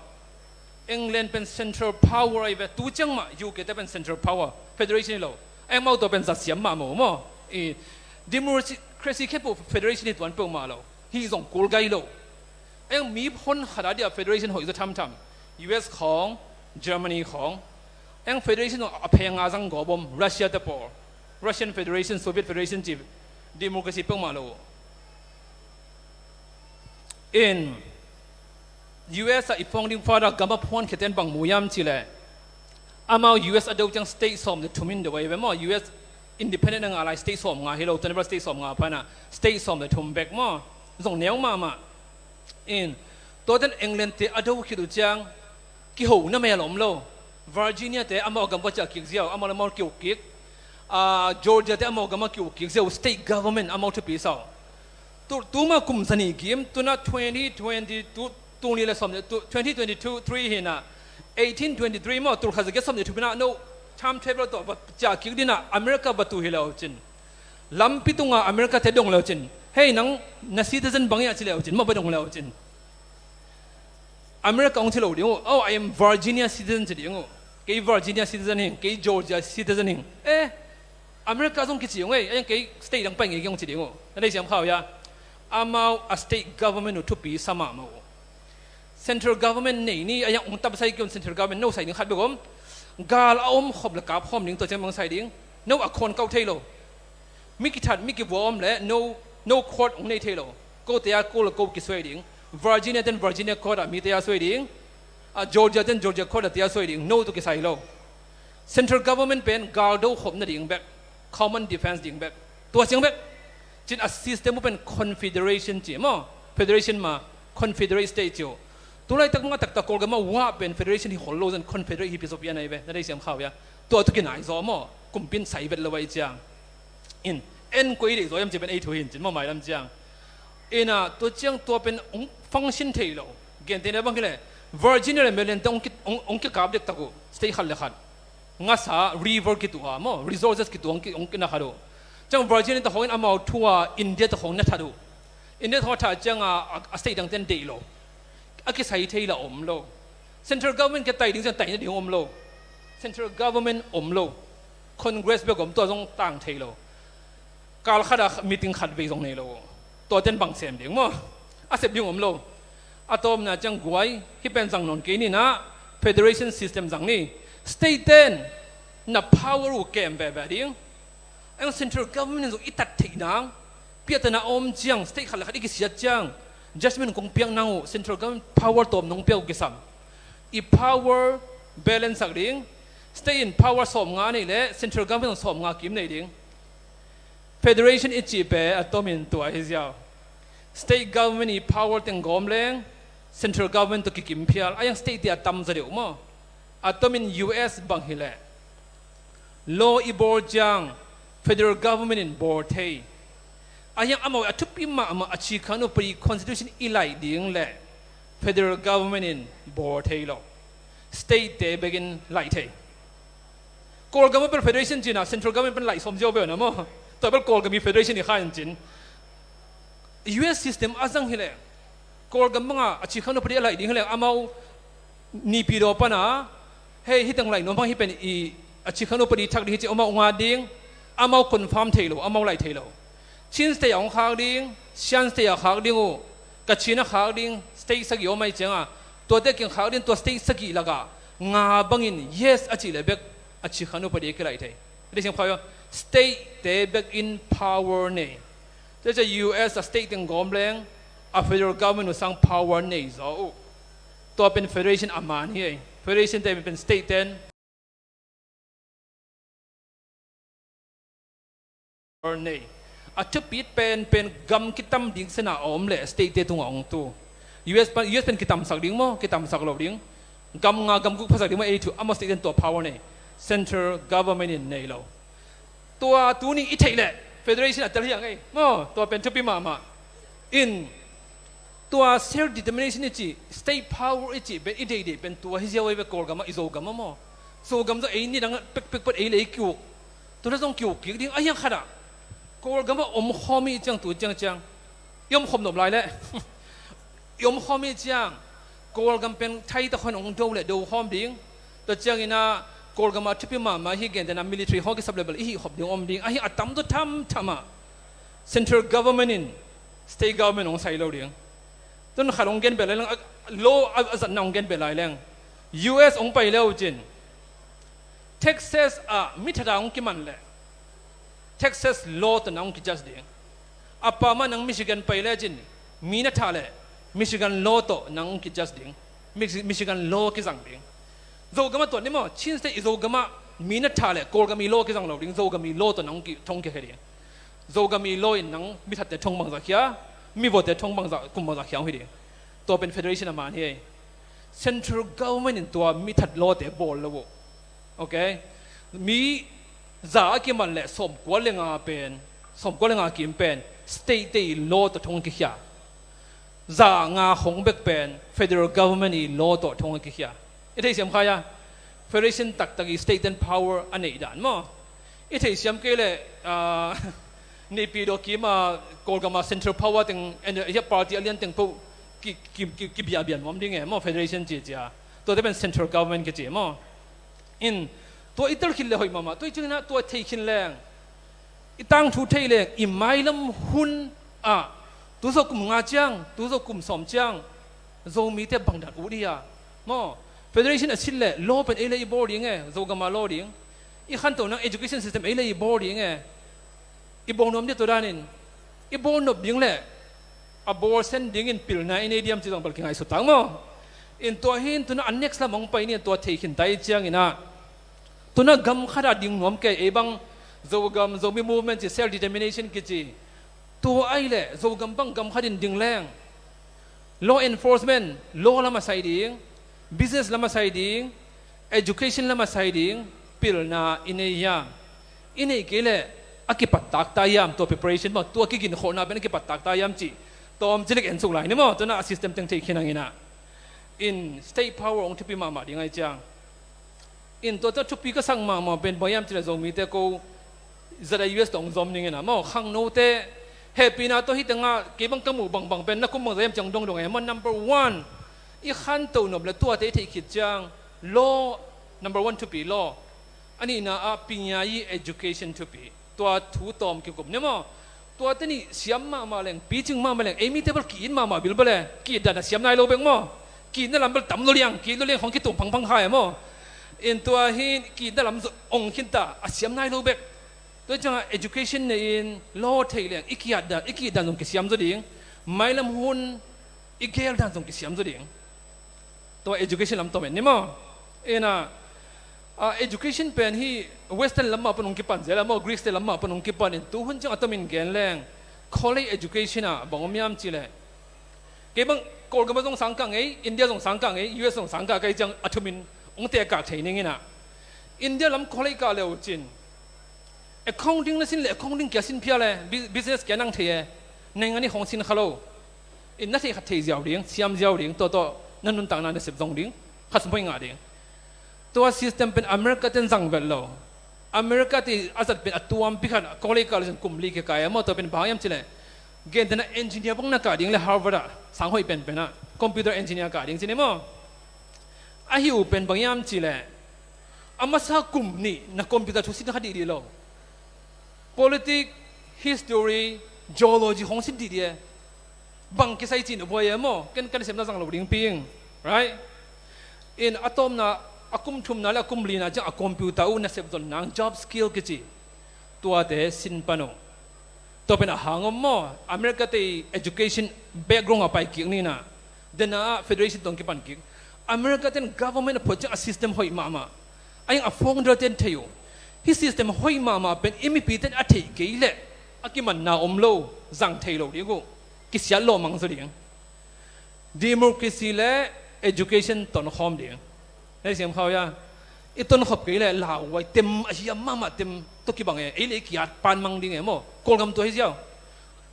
England pen central power ahi ve, tu ciang mah U K te pen central power, federation hi lo. Engmau tua pen zat siam mahmah uh maw. I democracy khempeuh federation hi tuan peuhmah lo. Hih zong kul gai lo. Eng mi hon khat a dia federation hoih zaw thamtham. U S khawng, Germany khawng. Eng federation zong a pheng a zang gawp om, Russia te pawl. Russian Federation, Soviet Federation ci democracy peuhmah lo. In U S a i founding father gam a phuankhia ten bang mu hiam cih leh, amau U S a do ciang state sawm le thum in do ahi ve maw. U S independent a ngah lai state sawm nga hi lo, twenty state sawm nga pana state sawm le thum bek maw. Zong neu mahmah. In tua ten England te a do khit uh ciang kiho na mel om lo. Virginia te amau gam va ciah kik ziau, amau le amau kiho kik. Ah, Georgia te amau gam a kiho kik ziau, state government amau thupi sau. Tu, tuma kum zani kim, tuna twenty twenty, tu, tuni le sawm le, tu, twenty twenty-two, three hi na, eighteen twenty-three maw, tul khat za giat sawm le thum ina, no, time travel tawh va ciah kik dina, America va tu hi lo cin. Lampi tunga America te dong lo cin. Hei, nang na citizen bang hia ci lo cin, maw va dong lo cin. America hong ci lo ding uh. Oh, I am Virginia citizen ci ding uh. Kei Virginia citizen hing, kei Georgia citizen hing. Eh, America zong kici uh ngei, a yang kei state dang pai ngei kei hong ci ding uh. Na dei siam khau hia. Amau a state government uh thupi sa mahmah uh. Central government nei ni, a yang hong tam sai kei un central government no sai ding khat bek om. Gal a om khop le kap khawm ding tua ciang mang sai ding. No a khawn kau thei lo. Mi kithat, mi kivua om le, no, no court hong nei thei lo. Ko te a ko le ko kisuai ding. Virginia ten Virginia court ah mi te a suai ding. A Georgia ten Georgia court ah te a suai ding. No tawh kisai lo. Central government pen gal do khopna ding bek. Common defense ding bek. Tua ciang bek. Cin a system uh pen confederation ci maw. Federation ma confederate state ci uh. Tulaitak ma taktak Kawlgam ah uh pen federation hi khol lo zan confederate hi pi zaw pian ahi ve. Na dei siam khau hia. Tua tu kinai zaw maw. Kumpi in sai vet lo ahi ciang. In, en koi deih zaw hiam ci pen ei thu hin cin maw mailam ciang. Ina, tua ciang tua pen hong function thei lo. Gentehna bang hi le, Virginia le Maryland te hong ki, hong, hong kikap dektak uh, state khat le khat. Ngasa, river kituh a maw, resources kituh hong ki, hong kina khat uh. Ciang Virginia te khawng in amau thu a India te khawng na that uh. India te khawng a that ciang a, a, a state dang ten deih lo. A kisai thei la om lo. Central government kia tai ding ciang taina ding om lo. Central government om lo. Congress bek om tua zong tang thei lo. Kal khat a meeting khat vei zong nei lo. Tua ten bang sem ding maw. A sep ding om lo. A tawpna ciang guai, hih pen zang nawn kei ni na, federation system zang ni. State ten na power uh kem veve ding. Ang central government in zong i tat theih nang. Piatana om ciang, state khat le khat i kisiat ciang. Judgment kong piak nang uh, central government power tawm nong piak uh kisam. I power balance sak ding. State in power sawm nga nei le, central government sawm nga kim nei ding. Federation i cih pen a tomin tua hi ziau. State government i power teng gawm leng, central government tawh kikim phial, a yang state te a tam za deuh maw. A tomin U S bang hi leh. Law i bawl ciang, federal government in bawl thei. A yang amau a thupi mahmah a cikhan upadi constitution i laih ding leh, federal government in bawl thei lo. State te bekin laih thei. Kawlgam a bel federation cina, central government pen laih sawm ziau bel na maw. Tua bel Kawlgam i federation i kha in cin. U S system a zang hi leh. Kawlgam banga a cikhan upadi a laih ding hi leh. Amau nipi daw pana. Hei, hitang laih nuam hang hi pen i a cikhan upadi thak ding hi ci amau nga ding. Amau confirm thei lo, amau laih thei lo. Chin state a hong khak ding, Shan state a khak ding uh, Kachin a khak ding, state sagih om ai cianga. Tuate king khak ding, tua state sagih laka. Nga bangin, yes, a cih le bek, a cikhan upadi a kilaih thei. Dei siam khau, state te bek in power nei. Tua cia U S a state teng gawm leng, a federal government uh sang power nei zaw uh. Tua pen federation a man hi ei. Federation te pen state ten nei. A thupit pen pen gam kitam ding sena a om le state te tunga ong tu. U S pen, U S pen kitamsak ding maw, kitamsak lo ding. Gam nga gam guk phasak ding maw, ei thu, amau state ten tua power nei. Central government in nei lo. Tua tuni i theih leh federation a tel hiang ei. Maw, tua pen thupi mahmah. In, tua self determination i cih, state power i cih pen i deihdeih pen tua hi ziau ei ve Kawlgam ah, i Zogam ah maw. Zogam zong ei nidang pekpek pat ei le ei kiuk. Tua na zong kiuk kik ding a hiang khat ah. Kawlgam ah om khawm i ciang tu ciang ciang. I om khawm nop lai leh. I om khawm i ciang. Kawlgam pen Thai tawh khawng hong do le do khawm ding. Tua ciangin ah Kawlgam ah thupi mahmah hi, gentehna military khawng kisap le bel i hih khop ding om ding. Ahi a tam tawh thamtham ah central government in state government hong sai lo ding. Tun khat hong gen bel lai leng, a, law a, a zatna hong gen bel lai leng. U S hong pai le uh cin Texas ah mi that a hong kiman le Texas law tawh nang hong ki-judge ding. A pa mah nang Michigan pai le cin mi na thah le Michigan law tawh nang hong ki-judge ding. Mich-, Michigan law kizang ding. Zogam ah tuat ni maw, Chin State i Zogam ah mi na thah le Kawlgam i law kizang lo ding, Zogam i law tawh nang hong ki, thong kikhia ding. Zogam i law in nang mi thatte thong bangzah khia, mi vawte thong bangzah, kum bangzah khia hong hi ding. Tua pen federation a man hi. Central government in tua mi that lawte bawl lo uh. Ok? Mi za a kiman le sawmkua le nga pen, sawmkua le nga kim pen state te i law tawh thong kikhia. Za nga khong bek pen federal government i law tawh thong kikhia. I theisiam kha hia? Federation taktak i state ten power a neih dan maw? I theisiam kei le, ah, Naypyidaw kim a Kawlgam a central power teng, en, hia party a lian teng po ki, ki, ki, kibiabia nuam ding e maw, federation cicia. Tuate pen central government kici maw? In, tua i tel khin le hoih mahmah, tua i cingin ah tua thei khin leng, i tangthu thei leng, i mailam hun ah, tu zawh kum nga ciang, tu zawh kum sawm ciang, Zomite bangdan ut hi a maw? Federation a sit le law pen ei le i bawl ding e, Zogam a law ding. I khanto nang education system ei le i bawl ding e. I bawl nuam ding tua danin. I bawl nop ding le a bawl sen dingin pilna i nei diam ci zong bel kingaihsut tak maw? In tua hi in tuna a next lam hong pai ni, tua thei khin ta i ciangin ah, tuna gam khat a ding nuam kei, ei bang Zogam, Zomi movement ci, self determination kici. Tua ai le Zogam bang gam khat in ding leng, law enforcement, law lam a sai ding, business lam a sai ding, education lam a sai ding, pilna i nei hiam? I neih kei le a kipat tak ta hiam? Tua preparation maw, tua kiginkholhna pen a kipat tak ta hiam cih tawm cilik en suk lai ni maw? Tuna a system teng thei khin hangin ah, in state power hong thupi mahmah ding ai ciang. In tua tawh thupi ka sak mahmah pen bang hiam cih le Zomite ko zat a U S tawh hong zom ning in ah maw, khangnote hehpihna tawh hih tengah kei bang ka muh bangbang pen na kum bangzah hiam cih hong dongdong e maw. Number one, i khanto nop le tuate i theih khit ciang law, number one thupi law. A nihna ah pinyayi education thupi. Tua thu tawm kikum ni maw? Tuate nih siam mahmah leng, picing mahmah leng, ei mite bel ki-it mahmah bil bel e, ki-it dan a siam nai lo bek maw? Ki-itna lam bel tam lo liang, ki-it lo liang khong kitum phangphang kha e maw? In tua hi ki-itna lam ong khinta, a siam nai lo bek. Tua ciangah education nei in law thei leng i ki-at dan, i ki-it dan zong kisiam zaw ding. Mailam hun i gel dan zong kisiam zaw ding. Tua education lam tawm en ni maw? Ina, ah, education pen hi Western lam mah pan hong kipan zel a maw, Greece te lam mah pan hong kipan in, tuhun ciang a tomin gen leng college education ah bang om hiam cih leh, kei bang Kawlgam ah zong sang kah ngei, India zong sang kah ngei, U S zong sang kah ka hih ciang a thumin hong teh kah thei ning ina. India lam college kah le uh cin, accounting na sin le accounting kia sin phial e, bu-, business kia nang thei e, naingan i khong sin kha lo. In na thei khat thei ziau ding, siam ziau ding, tua tawh na nuntakna na sep zong ding, khat sum poi ngah ding. Tua system pen America ten zang vet lo. America te a zat pen a tuampi khat, college kah le uh cin kum li kikai a maw, tua pen bang hiam cih leh, gentehna engineer bang na kah ding le Harvard ah, sang hoih penpen ah, computer engineer kah ding cih ni maw. Ahi uh pen bang hiam cih leh, a masa kum nih na computer thu sin kha dihdih lo. Politics, history, geology khong sin dihdih e. Bang kisai cih na buai e maw? Ken ka nasepna zang lo ding pi ing. Right? In a tawpna, a kum thumna le a kum lina ciang a computer uh nasep zon nang, job skill kici, tuate sin pan uh. Tua pen a hang om maw? America te i education background a pai kik ni na. Dena ah federation tawh kipan kik. America ten government a phot ciang a system hoih mahmah. A ing a founder ten thei uh. Hih system hoih mahmah pen i mipi ten a theih kei leh a kimanna om lo, zang thei lo ding uh. Kisiat lawh mang zaw ding. Democracy le education tonkhawm ding. Na i siam khau hia? I tonkhop kei le lauhuai tem, a hiam mahmah tem tawh kibang e. Ei le ei ki-at pan mang ding e maw? Kawlgam tua hi ziau.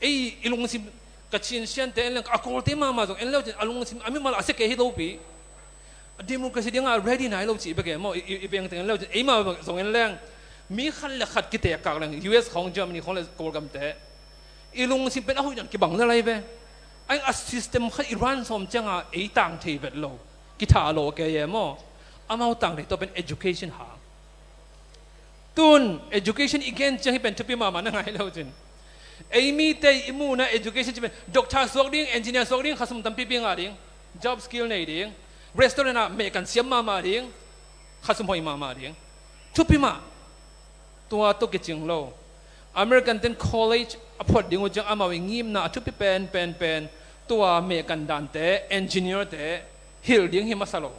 Ei i lungsim, Kachin Shan te en leng, a Kawlte mahmah zong en leu cin a lungsim a mimal a sia kei hi lo pi. A democracy dingah ready nai lo cih bek e maw? I, i, i veng teng en leu cin eimah zong en leng, mi khat le khat kitek kak leng, U S khawng, Germany khawng le Kawlgam te, i lungsim pen a hoih dan kibang na lai ve. Ai a system khat i run sawm cianga ei tang thei vet lo. Kitha lo kei e maw. Amau tang thei tua pen education hang. Tun education i gen ciang hi pen thupi mahmah na ngai lo cin. Ei mite i muhna education ci pen doctor suak ding, engineer suak ding, khasum tampipi ngah ding, job skill nei ding, restaurant ah meh kan siam mahmah ding, khasum hoih mahmah ding. Thupi mah. Tua tawh kicing lo. American ten college a phuat ding uh ciang amau i ngimna a thupi pen pen pen tua meh kan dante, engineer te hilh ding hi masa lo.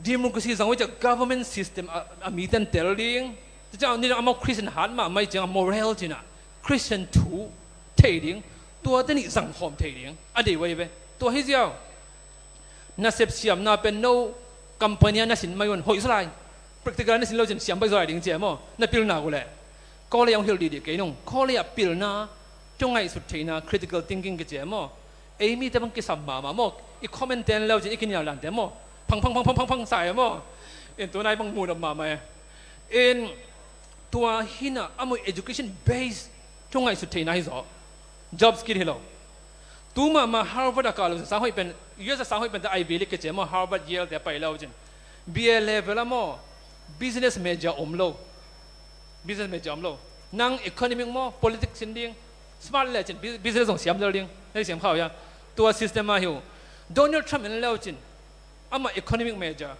Democracy zang uh ciang government system a, a miten tel ding. Tua ciang ni amau Christian hat mahmah i ciang a moral cina Christian thu thei ding. Tua te nih zang khawm thei ding a dei uh ahi ve. Tua hi ziau. Nasep siamna pen no company ah na sin mai un hoih zaw lai. Practical na sin lo cin siam pai zaw lai ding ci e maw. Na pilna uh leh. College ah hong hilh dihdih kei nung. College ah pilna, thu ngaihsut theihna, critical thinking kici e maw. Ei mite bang kisam mahmah maw. I comment ten lo cin i kinial dante maw. Phang phang phang phang phang phang sa e maw. In tu nai bang muh nop mahmah e. In tua hi na a mui education base thu ngaihsut theihna hi zaw. Job skill hi lo. Tu mahmah Harvard a kah lo sang hoih pen, U S a sang hoih pen te Ivy League kici e maw, Harvard, Yale te pai lo cin. B A level a maw, business major om lo. Business major om lo. Nang economic maw, politics sin ding, smart le cin, bu-, business zong siam zel ding. Na siam khau ya. Tua system a hi uh. Donald Trump en lo cin. Amah economic major.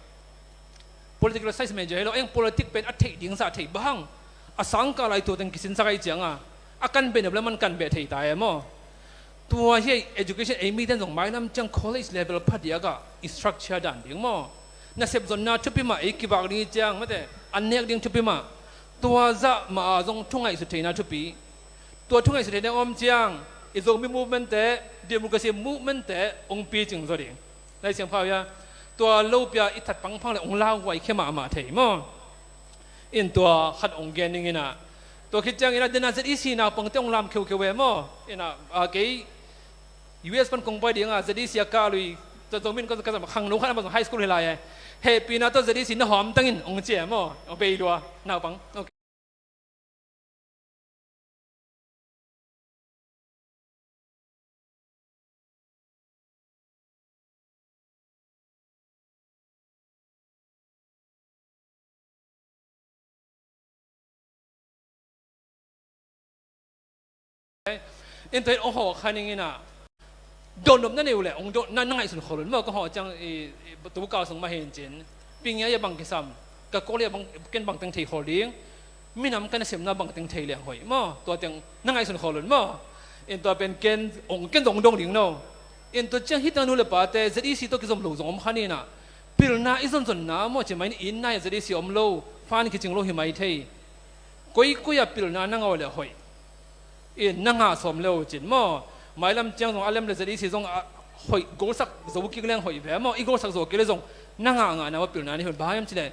Political science major hi lo, eng politic pen a theih ding zah theih bang. A sangkah lai tua teng kisinsak ahi cianga. A kan beh nop le man kan beh thei ta e maw. Tua hi education ei miten zong mailam ciang college level phadiak ah i structure dan ding maw. Nasep zonna thupi mah ei kivak ding hi ciang, mate, an nek ding thupi mah. Tua zah mah a zong thu ngaihsut theihna thupi. Tua thu ngaihsut theihna om ciang, i Zomi movement te, democracy movement te, ong picing zaw ding. Lai siam khau ya. Tua lo pia i that pangphang le ong lauhuai khia mahmah thei maw. In tua khat ong gen ding ina. Tua khit ciang ina dena Z E C naupangte ong lam kheukheu e maw. Ina, a, kei U S pan kong pai dinga Z E C a kah lui. Tua Zomi in ka, ka zam khangno khat a ma zong high school hi lai e. Hehpihna tua Z E C na hawm tangin ong ci e maw. Ong bei lua naupang. Okay. In tua in ong hawh kha ning ina. Dawnnop na nei uh leh ong dawn, na, na ngaihsun khol un maw, ka hawh ciang i, i, tu kal sung mah hi in cin. Ping ia ia bang kisam, ka kawl ia bang, ken bang teng thei khol ding. Minam ka nasepna bang teng thei leng hoih maw, tua teng na ngaihsun khol un maw. In tua pen ken ong, ken zong dong ding no. In tua ciang hi tang nu le pate Z E C tawh kizom lo zong om kha ni ina. Pilna i zonzonna maw ci mai ni, inn nai Z E C om lo, fan kicing lo hi mai thei. Koikoi a pilna na ngah uh leh hoih. In na ngah sawm le uh cin maw. Mailam ciang zong a lem le Z E C zong a hoih golsak zo kik leng hoih ve maw. I golsak zo kik le zong na ngah ngahna maw pilna ni hun. Bang hiam ci leh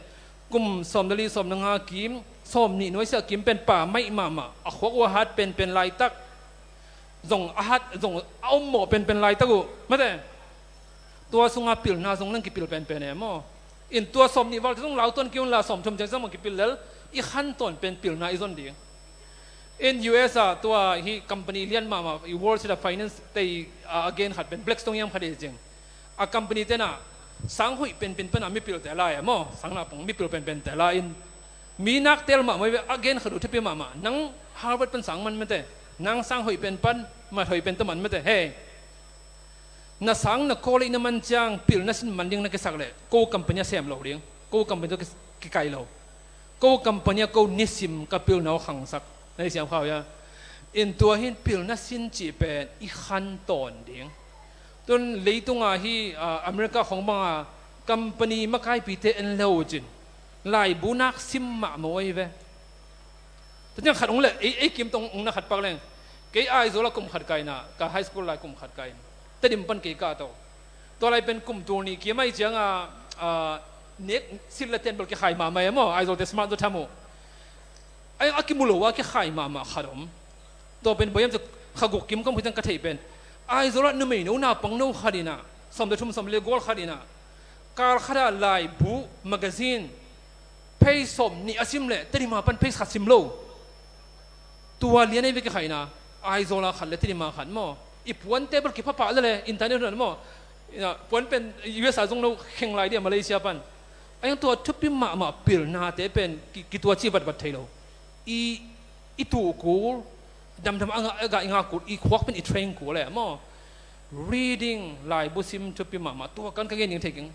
kum sawm le li sawm le nga kim, sawm nih nuai sia kim pen pa maih mahmah, a khuak uh a hat penpen laitak. Zong a hat, zong a om mawh penpen laitak uh. Mate. Tua sunga pilna zong leng kipil penpen e maw. In tua sawm nih val zong lau tuan kei un la sawm thum ciang zong kipil lel. I khan tawn pen pilna i zon ding. In U S a tua hi company lian mahmah, i Wall Street a finance tei a, a gen khat pen Blackstone hiam khat hi cing. A company tena sang hoih penpen pana mipil te lai e maw. Sang na pong mipil penpen te lai in. Mi nak tel mahmah ve a gen khat uh thupi mahmah. Nang Harvard pan sang man mate. Nang sang hoih pen pan, mat hoih pen te man mate. Hey. Na sang na college na man ciang pilna sin man ding na kisak leh ko company a sem lo ding, ko company tawh ki, kikai lo. Ko company a ko nisim ka pilna uh khangsak. Na i siam khau ia. In tua hin pilna sin cih pen i khan tawn ding. Tun leitunga hi, ah, America khong banga company makaipite en lo uh cin. Laibu nak sim mahmah uh ahi ve. Tua ciang khat ong le, ei, ei kim tong ong na khat pak leng. Kei Aizawl a kum khat kaina, ka high school lai kum khat kaina. Tedim pan kei ka to. Tua lai pen kum tul nih kim ai cianga, a, nek sil le ten bel kikhai mahmah e maw, Aizawl te smart zaw tham uh. Ai, a kimu lo a kikhai mahmah khat om. Tua pen boyam cu kha guk kim kom khit ciang ka theih pen. Aizawl a numei no naupang no khat ina, sawm le thum sawm le gual khat ina. Kal khat a laibu, magazine, page sawm nih a sim leh, Tedim a pan page khat sim lo. Tua lian ei ve kikhaihna, Aizawl a khat le Tedim a khat maw. I puante bel kipha pah lele, internet hun maw. Ina, puan pen U S a zong lo kheng lai dia Malaysia pan. A yang tua thupi mahmah pilnate pen ki, kituaci vatvat thei lo. I, i tuh kul, damdam a ngah, a ngah, i ngah kul, i khuak pen i train kul le maw. Reading, laibu sim thupi mahmah, tua kan ka gen ding thei keng.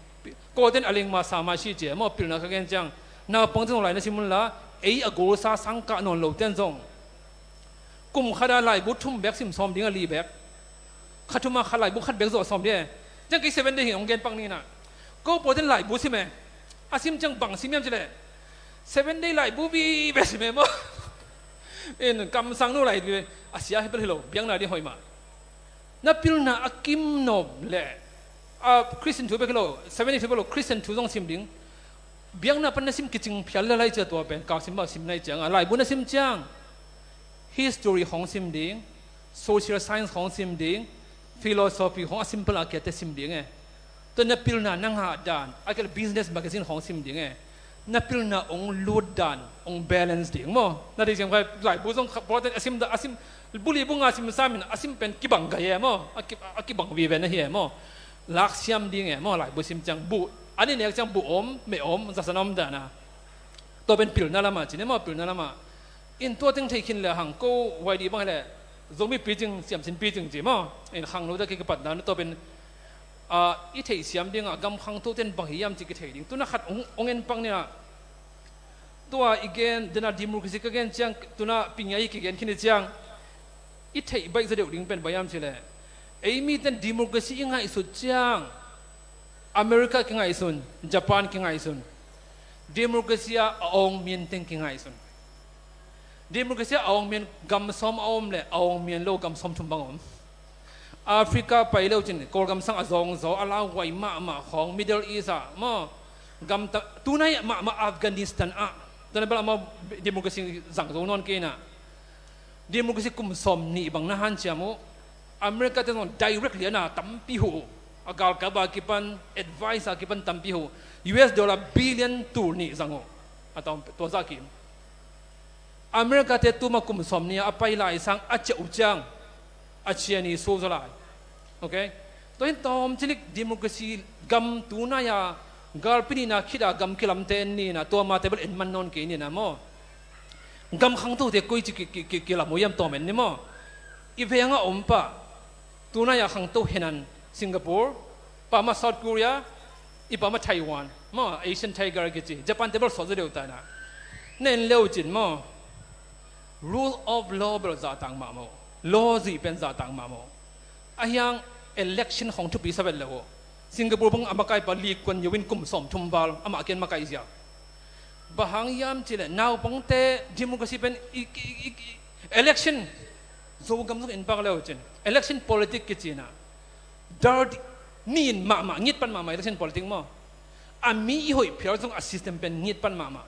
Koten a lengma sama si cia maw, pilna ka gen ciang. Naupang zong lai na sim un la, ei a golsa sang kah nawn lo ten zong. Kum khat a laibu thum bek sim sawm ding a, li bek. Kha thum a kha laibu khat bek zawh sawm ding e. Ciang kei Seven Day hi hong gen pak ni na. Ko pawl ten laibu sim e. A sim ciang bang sim hiam ci le. Seven Day laibu vive sim e maw. In kamsang nu lai vive. A sia hi bel hi lo. Biakna ding hoih mah. Na pilna a kim nop le. A Christian thu bek hi lo. Seven Day thu bek lo. Christian thu zong sim ding. Biakna pan na sim kicing phial le lai cia tua pen. Kau sim bang sim nai ciang a. Laibu na sim ciang. History hong sim ding, social science hong sim ding, philosophy hong a simple a kiate sim ding e. Tua na pilna na ngah dan, a kil business magazine hong sim ding e. Na pilna hong lut dan, hong balance ding maw. Na dei siam khai laibu zong kha, protein a sim da, a sim, buli bu nga sim samin, a sim pen kibang gai e maw. A ki, a kibang vive na hi e maw. Lak siam ding e maw, laibu sim ciang bu, a ni nek ciang bu om, me om, zasan om dan a. Tua pen pilna lama ci ne maw, pilna lama. In tua teng thei khin le hang ko huai di bang le Zomi picing, siamsin picing ci maw. In khangno ta ki kipat dan tua pen, ah, i thei siam ding a gam khangto ten bang hiam ci ki thei ding. Tuna khat ong, ong en pang ni a. Tua i gen, dena democracy ka gen ciang, tuna pingai ki gen khin i ciang. I theih baih zaw deuh ding pen bang hiam ci le. Ei mi ten democracy i ngaihsut ciang. America kingaihsun, Japan kingaihsun. Democracy a a awng mian teng kingaihsun. Democracy a a awng mian gam sawm a om le a awng mian lo gam sawm thum bang om. Africa pai leu cin, Kawlgam sang a zawng zaw, a lauhuai mahmah khawng, Middle East ah maw, gam ta, tunai mahmah Afghanistan ah, tunai bel amau democracy zang zo nawn kei na. Democracy kum sawm nih bang na hanciam uh. America te zong direct liana tampi huh uh. A galkap a kipan, advice a kipan tampi huh uh. U S dollar billion tul nih zang uh. A tawm tua zah kim. America te tuma kum sawm nih a pai lai sang a ciah uh ciang. A cian i so zaw lai. Ok? Tua hin tawm cilik democracy gam tunai a galpi nihna khit a gam kilamte en nihna tua mate bel en man nawn kei nihna maw. Gam khangtote koi ci ki, ki, ki, kilam uh hiam tawm en ni maw. I veng a om pah. Tunai a khangto henan Singapore, pah mah South Korea, i pah mah Taiwan. Maw, Asian Tiger kici. Japan te bel sawt zaw deuh ta na. Na en leu cin maw. Rule of law bel zahtang mahmah uh. Law zih pen zahtang mahmah uh. A hiang election khong thupi sa vet lo uh. Singapore bang a makai pa Lee Kuan Yew in kum sawm thum val amah kian makai zia. Bang hang hiam ci le naupangte democracy pen i, i, i, i, election Zogam zong in pak leu cin. Election politic kici na. Dirty, nin mahmah, ngit pan mahmah election politic maw. A mi i hoih phial zong a system pen ngit pan mahmah.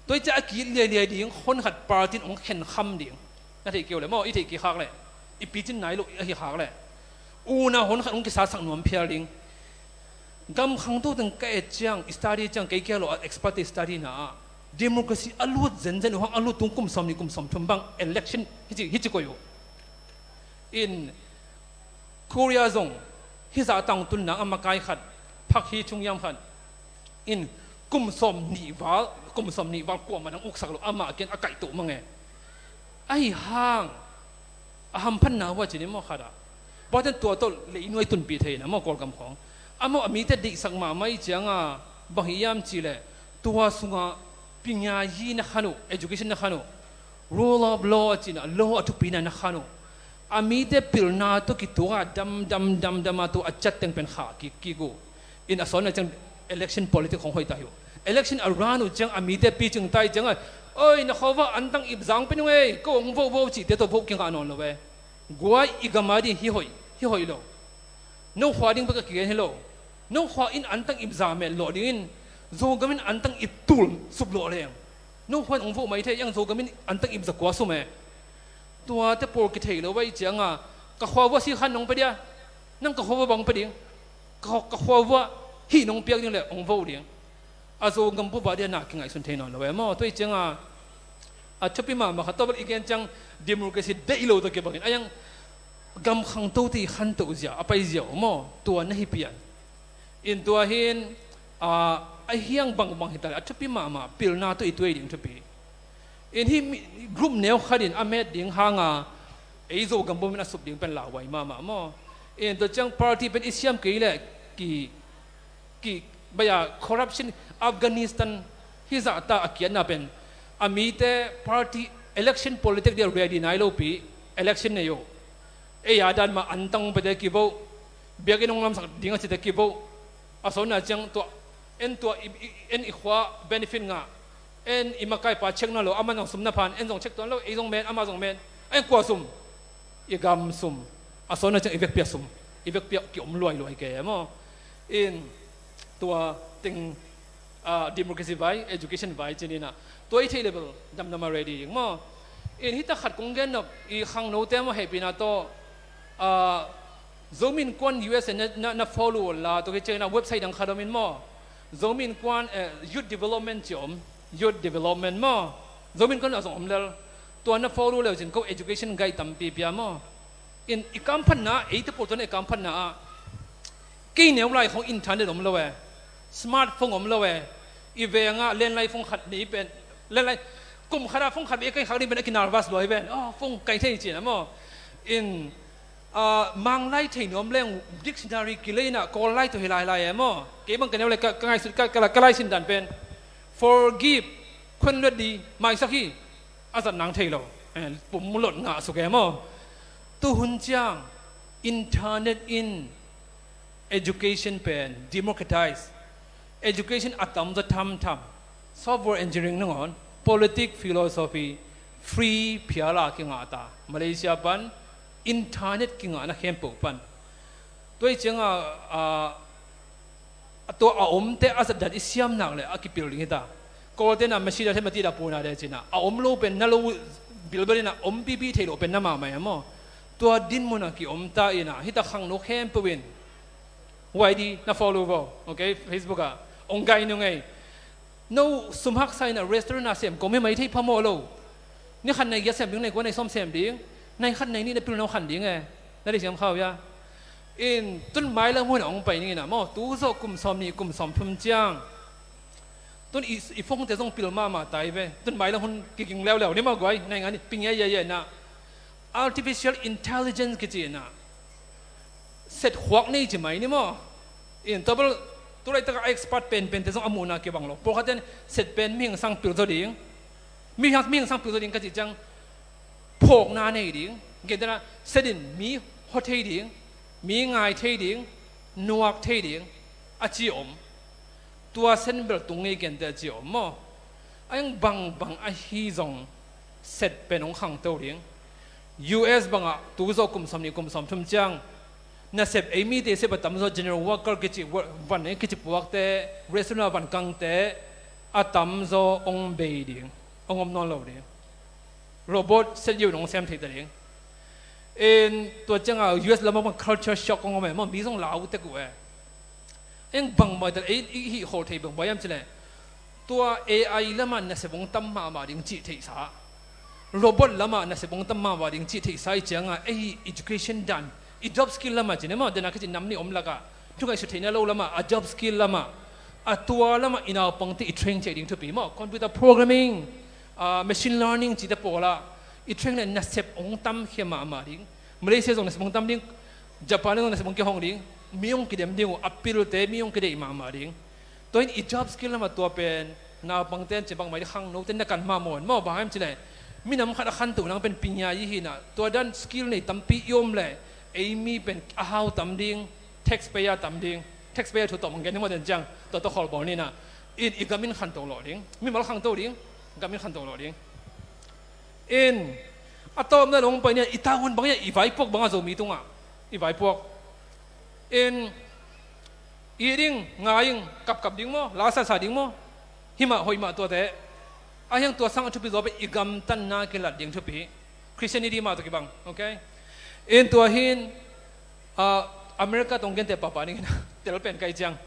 Tua i cia a ki liailiai ding, hon khat party in hong khen kham ding. Na thei keu le maw, i thei ki khak le. I picin nai lo, a hi khak le. Una hon khat hong kisasak nuam phial ding. Gam khangto teng ka et ciang, study ciang, kei kia lo a expert study na ah. Democracy a lut zenzen uh hang a lut tung kum sawm nih kum sawm thum bang election hici, hici koi uh. In Korea zong, hizah tang tun nang a makai khat, phak hi chung yam khat. In kum sawm nih val, kum sawm nih val kuamah nang uksak lo amah kian a kaihtoh mang e. Ahi hang, a hamphatna uh a cin i maw khat ah. Bawten tua tawh lei nuai tunpih thei na maw Kawlgam khawng. Amau a mite deihsak mahmah i cianga bang hi hiam ci le tua sungah pinga hi na khan uh, education na khan uh. Rule of law a cina, law a thupina na khan uh. A mite pilna tawh kituak a dam, dam, dam, dam a tu a cat teng pen khah kik, kik uh. In a sawn na ciang election politic hong hoih ta hi uh. Election a run uh ciang a mite picing ta hi cianga, oi, na khawva antang ip zang pen uh ei, ko hong vote, vote cihte tawh vote kingah nawn lo e. Guai i gam a ding hi hoih, hi hoih lo. No khua ding bek a kigen hi lo. No khua in antang ip za mel lawh dingin Zogam in antang ip tul sup lawh leng. No khua in hong vote mai thei, iang Zogam in antang ip za kua sum e. Tuate pawl kithei lo vai cianga ka khua vua si khan nong pe dia. Nang ka khua vua bang pe ding. Ka, ka khua vua hih nong piak ding le hong vote ding. A Zogam pu bah dia na kingaihsun thei nawn lo e maw. Tua i cianga a thupi mahmah khat tawh bel i gen ciang democracy deih lo tawh kibangin a yang gam khangto te i khantoh zia a pai zia uh maw, tua na hi pian. In tua hin, ah, a hiang bangbang hi ta leh a thupi mahmah, pilna tawh i tuai ding thupi. In hih mi, group neu khat in a met ding hanga ei Zogam bawm in a sup ding pen lauhuai mahmah maw. In tua ciang party pen i siam kei leh ki, ki, baya corruption, Afghanistan hizah ta a kiatna pen a mite party election politic dia ready nai lopi election nei uh. Ei a dan mah antang pete kivoh, biakinn hong lamsak ding a cite kivoh. A sawtna ciang tua, en tua i, i, en i khua benefit ngah, en i makaipa check nawn lo, amah zong sum na phan, en zong check tuan lo, ei zong men, amah zong men. En kua sum? I gam sum. A sawtna ciang i vekpi a sum, i vekpi a kiom luailuai kei maw. In tua teng, ah, democracy vai, education vai ci-in ah, tua i theih level damdam a ready ding maw. In hita khat kong gen nop, i khangnote maw, hehpihna tawh, ah, Zomi Innkuan U S A na, na, na follow la, tua kiciangin ah website dang khat om in maw. Zomi Innkuan, eh, Youth Development ci om, Youth Development maw. Zomi Innkuan ah zong om lel. Tua na follow le uh cin ko education guide tampi pia maw. In i kamphatna, eite pawl tua na i kamphatna ah, kei neu lai khong internet om lo e, smartphone om lo e. I veng ah landline phone khat nei pen, landline, kum khat ah phone khat vei kai khak ding pen a ki nervous lua hi ven. Oh, phone kai thei ci-in ah maw. In, ah, Mang lai thei nuam leng dictionary kilei in ah Kawl lai tawh hi lailai e maw. Kei bang ka neu lai ka, ka ngaihsut ka, ka, ka laisin dan pen forgive, khuanluat ding, maisak hi. A zat nang thei lo. Eh, pum mu lot ngah suk e maw. Tu hun ciang internet in education pen democratize, education a tamzaw thamtham, software engineering nangawn, politics, philosophy, free phial a kingah ta. Malaysia pan internet kingahna khempeuh pan. Tua hi ciangin, ah, a tua a omte a zatdan i siam nak leh a kipil ding hi ta. Kawlte na machine a thei mati da puna de cin ah, a om lo pen na lo bilbel in ah, om pipi thei lo pen na mahmah e maw. Tua dinmun ah kiom ta in ah, hita khangno khempeuh in Y D na follow vo, okay, Facebook ah, ong gai nung ei. No sum haksa in ah restaurant ah sem kawm hi mai thei phamawh lo. Ni khat nai giat sem ding, nai kua nai sawm sem ding, nai khat nai nih na pil no khan ding e. Na deih siam kha uh hia? In tun mailam hun a hong pai ning in ah maw, tu zawh kum sawm nih kum sawm thum ciang. Tun i, i phone te zong pil mahmah ta hi ve. Tun mailam hun kiging leuleu ni maw guai, nai nga ni ping ia ia ia in ah. Artificial intelligence kici in ah, set khuak nei ci mai ni maw. In tua bel tu laitak a expert penpente zong a muhna kibang lo. Pawlkhatte in set pen mihing sang pil zaw ding, mihing, mihing sang pil zaw ding ka cih ciang phawkna nei ding. Gentehna set in mi hua thei ding, mi ngai thei ding, nuak thei ding a ci om. Tua set bel tung ngei kenteh a ci om maw. A eng bangbang ahi zong set pen hong khangto ding. U S bangah tu zawh kum sawm nih kum sawm thum ciang nasep, ei mite sep a tamzaw general worker kici, van ei kici puakte, restaurant a van kangte a tamzaw hong bei ding, hong om nawn lo ding. Robot set yeu in hong sem thei ta ding. In tua ciangah U S lamah bang culture shock hong om e maw, mi zong lau tek uh e. Eng bangmah tal ei i hih khol thei bang bang hiam cileh, tua A I lamah nasep hong tam mahmah ding cih theihsa, robot lamah nasep hong tam mahmah ding cih theihsa i ciangah, ei education dan, i job skill lamah cin e maw, dena ka cih nam nih om lakah thu ngaihsut theihna lo lamah, a job skill lamah, a tua lamah i naupangte i train ciah ding thupi maw, computer programming, ah, machine learning cihte pawlah i train le nasep hong tamkhia mahmah ding. Malaysia zong nasep hong tam ding, Japan zong nasep hong kihong ding, mi hong kidem ding uh, a pilte mi hong kideih mahmah ding. Tua in i job skill lamah tua pen naupangte in ci bangmah ding, khangnote in na kan mahmah un maw, bang hiam cileh minam khat a khantoh nang pen pinga i hi in ah, tua dan skill nei tampi i om leh ei mi pen a hau tam ding, taxpayer tam ding, taxpayer thu tawh mang gen himawh den ciang, tua tawh khawl bawl ni in ah, in i gam in khantoh lawh ding, mimal khangto ding, gam in khantoh lawh ding. In a tawpna lawng pai ni a, i tavuan bang hiam, i vaipuak bang a Zomi tungah i vaipuak. In i ding, ngai ing, kapkap ding maw, la sasa ding maw, himah hoih mah tuate. A hiang tua sang a thupi zaw pen i gamtatna kilat ding thupi. Christianity mah tawh kibang, okay? In tua hin, ah, America tawh hong genteh pahpah ning in ah, tel pen kai ciang.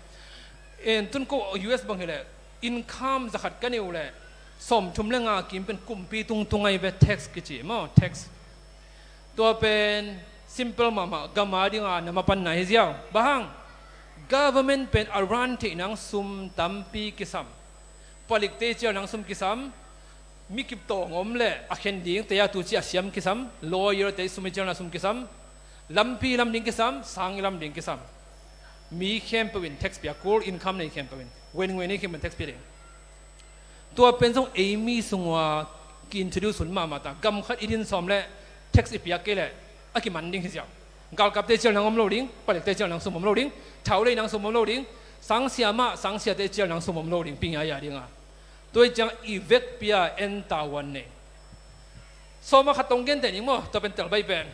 In tun ko U S bang hileh, income zakhat ka nei uh leh sawmthum le nga kim pen kumpi tungtung ahi ve, tax kici maw, tax. Tua pen Simple mahmah, gam a dinga na mapanna hi ziau. Bang hang? Government pen a run theih nang sum tampi kisam. Palikte cial nang sum kisam. Mi kip tawng om le a khen ding te a tu ci a siam kisam. Lawyer te sum i cial na sum kisam. Lampi lam ding kisam, sang i lam ding kisam. Mi khempeuh in tax piak kul, income nei khempeuh in. Wen ngui nei khempeuh in tax piak ding. Tua pen zong ei mi sungua ki-introduce hun mahmah ta. Gam khat i din sawm le tax i piak kei le a kiman ding hi ziau. Galkapte cial nang om lo ding, palikte cial nang sum om lo ding, thau lei nang sum om lo ding, sangsia mah, sangsiate cial nang sum om lo ding, pinga ya dinga. Tua i ciang i vekpi a en tavuan nei. Sawma khat tong gen te ning maw, tua pen tel bai pen.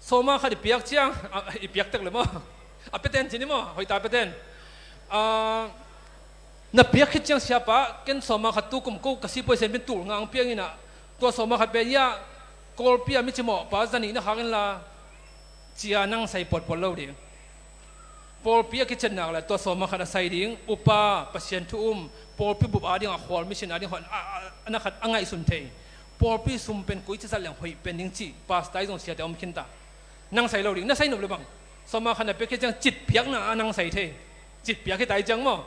Sawma khat i piak ciang, a, i piak tek le maw. A peten ci ni maw, hoita peten. A, na piak khit ciang siapa, ken sawma khat tu kum ko ka sipuai sen pen tul ngang piang ina. Tua sawma khat pen ya, Kawlpi a mi cimawh pa zanih na khak in la, cia nang sai puatpuat lo ding. Pawlpi a kician nak le tua sawma khat a sai ding, upa, Pasian thu um, pawlpi bup a ding a khual, mission a ding a khual, a, a, a na khat a ngaihsun thei. Pawlpi sum pen koi ci zat leng hoih pen ding ci, pastor i zong siate om khin ta. Nang sai lo ding, na sai nop le bang. Sawma khat na piak khit ciang cit piakna a nang sai thei. Cit piak hi ta i ciang maw.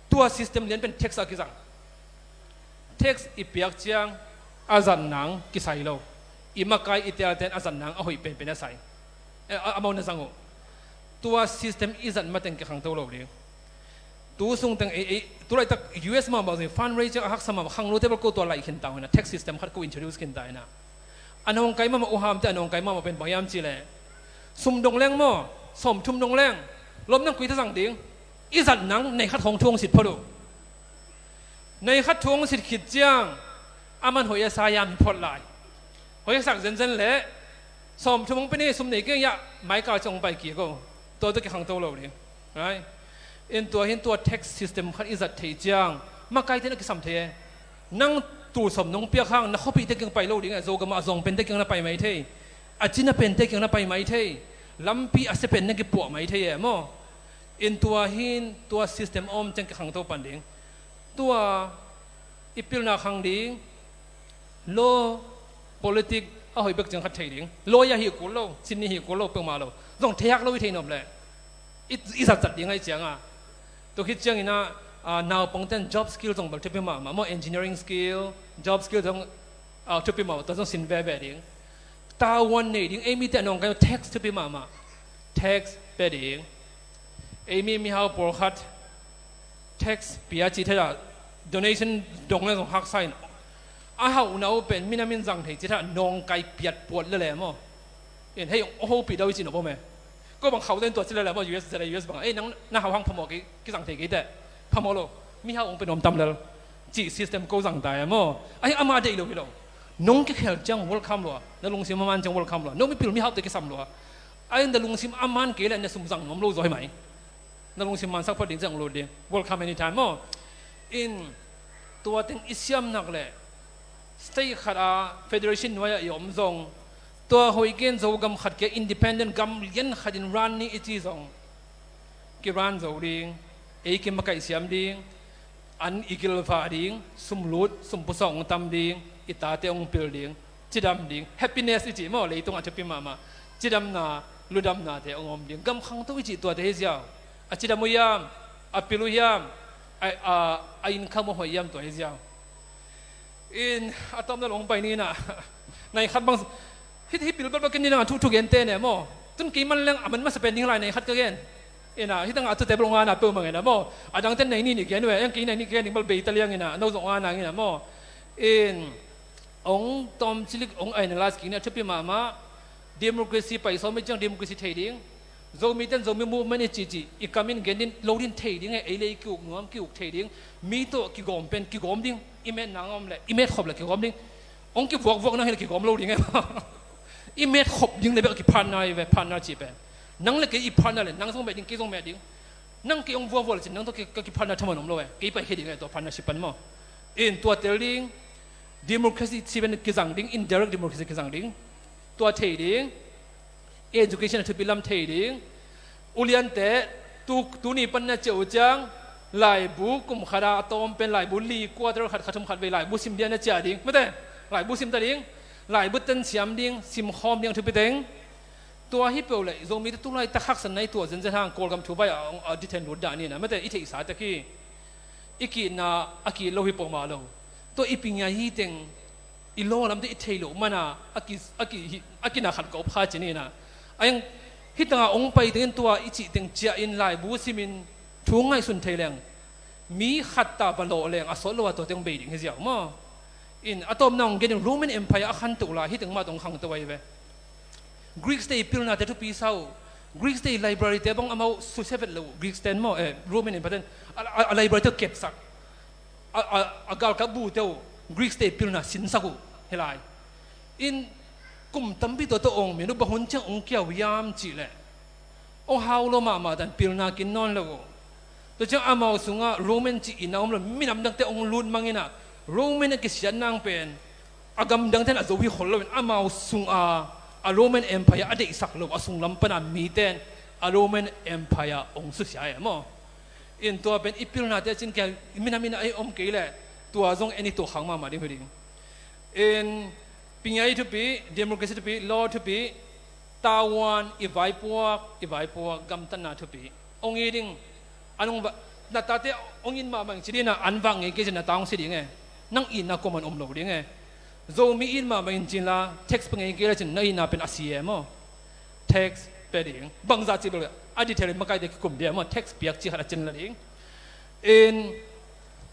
Tua system lian pen tax a kizang. Tax i piak ciang a zat nang kisai lo. I makai i telte a zat nang a hoih penpen a sai. Eh, a, amau na zang uh. Tua system i zat mateng kikhangto lo ding. Tu sung teng ei, ei, tu laitak U S mahmah zong fundraising a haksa mahmah khangno table ko tua laih khin ta uh hina, tax system khat ko introduce khin ta hina. A nawngkai mahmah uh hamte a nawngkai mahmah pen bang hiam cih leh. Sum dong leng maw, sawm thum dong leng. Lom nang koi ta zang ding. I zat nang nei khat hong thu hong sit phot uh. Nei khat thu hong sit khit ciang, a man hoih a sa hiam hi phot lai. Hoih a sak zenzen leh, sawm thum hong pe ni, sum nei keng ya, mai kal ciang hong pai kik o. Tua tua kikhangto lo ding. Right? In tua hin tua tax system khat i zat thei ciang, makai ten a kisam thei e. Nang tul sawm nong piak hang, na khuapihte kiang pai lo ding e, Zogam a zong pente kiang na pai mai thei. A cina pente kiang na pai mai thei. Lampi a sia pen na kipuah mai thei e, maw? In tua hin, tua system om ciang kikhangto pan ding. Tua i pilna khang ding, law, politic, a hoih bek ciang khat thei ding. Lawyer hi kul lo, sin ni hi kul lo, peuhmah lo. Zong thei hak lo i thei nop leh. I, i zat zat ding ai cianga. Tua khit ciangin a, a, naupangten job skill zong bel thupi mahmah, maw engineering skill, job skill zong, a, thupi mahmah, tua zong sin veve ding. Tavuan nei ding, ei mite a nawngkai tax thupi mahmah. Tax pe ding. Ei mi mihau pawlkhat tax pia ci thei a, donation dong le zong haksa in. A hauhna uh pen, mina min zang thei ci thei a, nawngkai piat puat lele maw. In hei, oh, hopih dau i ci nop om e. Ko bang khauh den tua ci lele maw, U S zele, U S bang. Ei, nang, na hau hang phamawh kei, kizang thei kei teh. Phamawh lo. Mihau ong pen om tam lel. Cih system ko zang ta e maw. Ai, ama deih lo hi lo. Nong kikhel ciang welcome lua. Na lungsim a man ciang welcome lua. Nong mipil mihaute kisam lua. Ai, na lungsim a man kei le na sum zang nuam lo zaw hi mai. Na lungsim mansak phot ding ciang lut ding. Welcome anytime maw. In tua teng i siam nak le state khat a federation nuai-ah i om zong tua hoih gen Zogam khat kia independent gam lian khat in run ni i ci zong. Ki run zo ding. Ei kimakaih siam ding. An i gilva ding, sumlut, sumpusawng hong tam ding, i tate hong pil ding, cidam ding, happiness i cih maw, leitungah thupi mahmah, cidamna, ludamnate hong om ding, gam khangto i cih tuate hi ziau. A cidam uh hiam, a pil uh hiam, a, a, a income uh hoih hiam tua hi ziau. In, a tawpna lo hong pai ni na, nai khat bang, Hih, hih bilbel bel ken ni dang a thu, thu gen te ne maw. Tun kei man leng a man masa pen ding lai nei khat ka gen. Ina, hih dang a thu te bel ong ana peuh mang ina maw. A dang ten nei ni ni gen ve, eng kei nei ni gen ding bel bei ta liang ina, no zong ong ana ina maw. In, ong tom cilik, ong analyze kik ni a thupi mahmah. Democracy pai sawm i ciang democracy thei ding. Zomi ten Zomi movement i cihcih, i kam in gen din, lo din thei ding e, ei le ei ki-uk nuam, ki-uk thei ding. Mi tawh kigawm pen, kigawm ding. I met nang om le, i met khop le kigawm ding. Hong kivuakvuak nang hi le kigawm lo ding e. I met khop ding le bek a kipartner hi ve, partner cih pen. Nang le kei i partner le, nang zong met ding, kei zong met ding. Nang kei hong vuakvuak le cin, nang tawh kei, ka kipartner thaman om lo e. Kei pai khe ding e, tua partnership pan maw. In tua tel ding, democracy cih pen kizang ding, indirect democracy kizang ding. Tua thei ding. Education a thupi lam thei ding. Uliante, tu, tuni pan na ciah uh ciang, laibu kum khat a a tawm pen laibu li quarter khat, khat thum khat vei laibu sim dia na ciah ding. Mate, laibu sim ta ding. Laibu tan siam ding, simkhawm ding a thupi teng. Tua hi peuh leh Zomite tu laitak haksatna i tuah zenzen hang Kawlgam thu vai a, a dithei lut dan hi na, mate i theihsa tek hi. I kihna a kih lo hi pawh mah lo. Tua i pi ngiai hi teng i law lamte i thei loh mana a ki, a ki, a kina khat ko pha cin hi na. A hiang hi tanga hong pai tengin tua i cih teng ciah in laibu simin thu ngaihsun thei leng mi khat ta va lawh leng a sawt lo a tua teng bei ding hi ziau maw? In a tawpna hong gen in Roman Empire a khantoh lai hi teng mah tawh hong khangto ahi ve. Greeks te i pilnate thupi sa uh. Greeks te i library te bang amau susia vet lo uh. Greeks ten maw, eh, Roman Empire ten a, a, a library te kepsak a, a, a galkap bu te uh Greeks te i pilna sinsak uh hi lai. In kum tampi tua tawh ong min uh bang hun ciang ong kiau hiam cih leh ong hau lo mahmah dan pilna kin nawn lo uh. Tua ciang amau sungah Roman cih inn a om lo minam dangte ong lut mang in ah Roman a kisiat nang pen a gamdang ten a zo hi khol lo in amau sungah a Roman Empire a deihsak lo a sunglam pana miten a Roman Empire ong susia e maw? In tua pen i pilnate cin kia minam in a ei om kei leh tua zong en i tuakhang mahmah ding hi ding. In pi ngiai thupi, democracy thupi, law thupi, tauan i vaipuak, i vaipuak gamtatna thupi. Ong i ding, an ong va, na tate ong in mahmah ing ci ding na an vak ngei kei cin na ta ong si ding e. Nang itna kuaman om lo ding e. Zomi it mahmah in cin la, tax pe ngei kei la cin na itna pen a si e maw? Tax pe ding. Bangzah ci bel a dithei le makaite kikum dia maw? Tax piak ci khat a cin la ding. In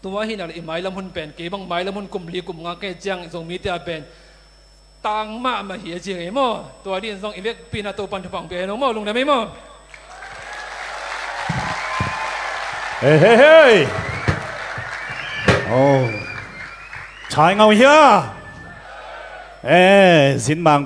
tua hi na le i mailam hun pen kei bang mailam hun kum li kum nga kei ciang Zomite a pen tang mahmah hi a ci ngei maw? Tua din zong i vekpi na Topan thupha ong pia hen ong maw? Lungdam ei maw? Hei, hei, hei. Oh. Chai ngau hia. Eh, zin mang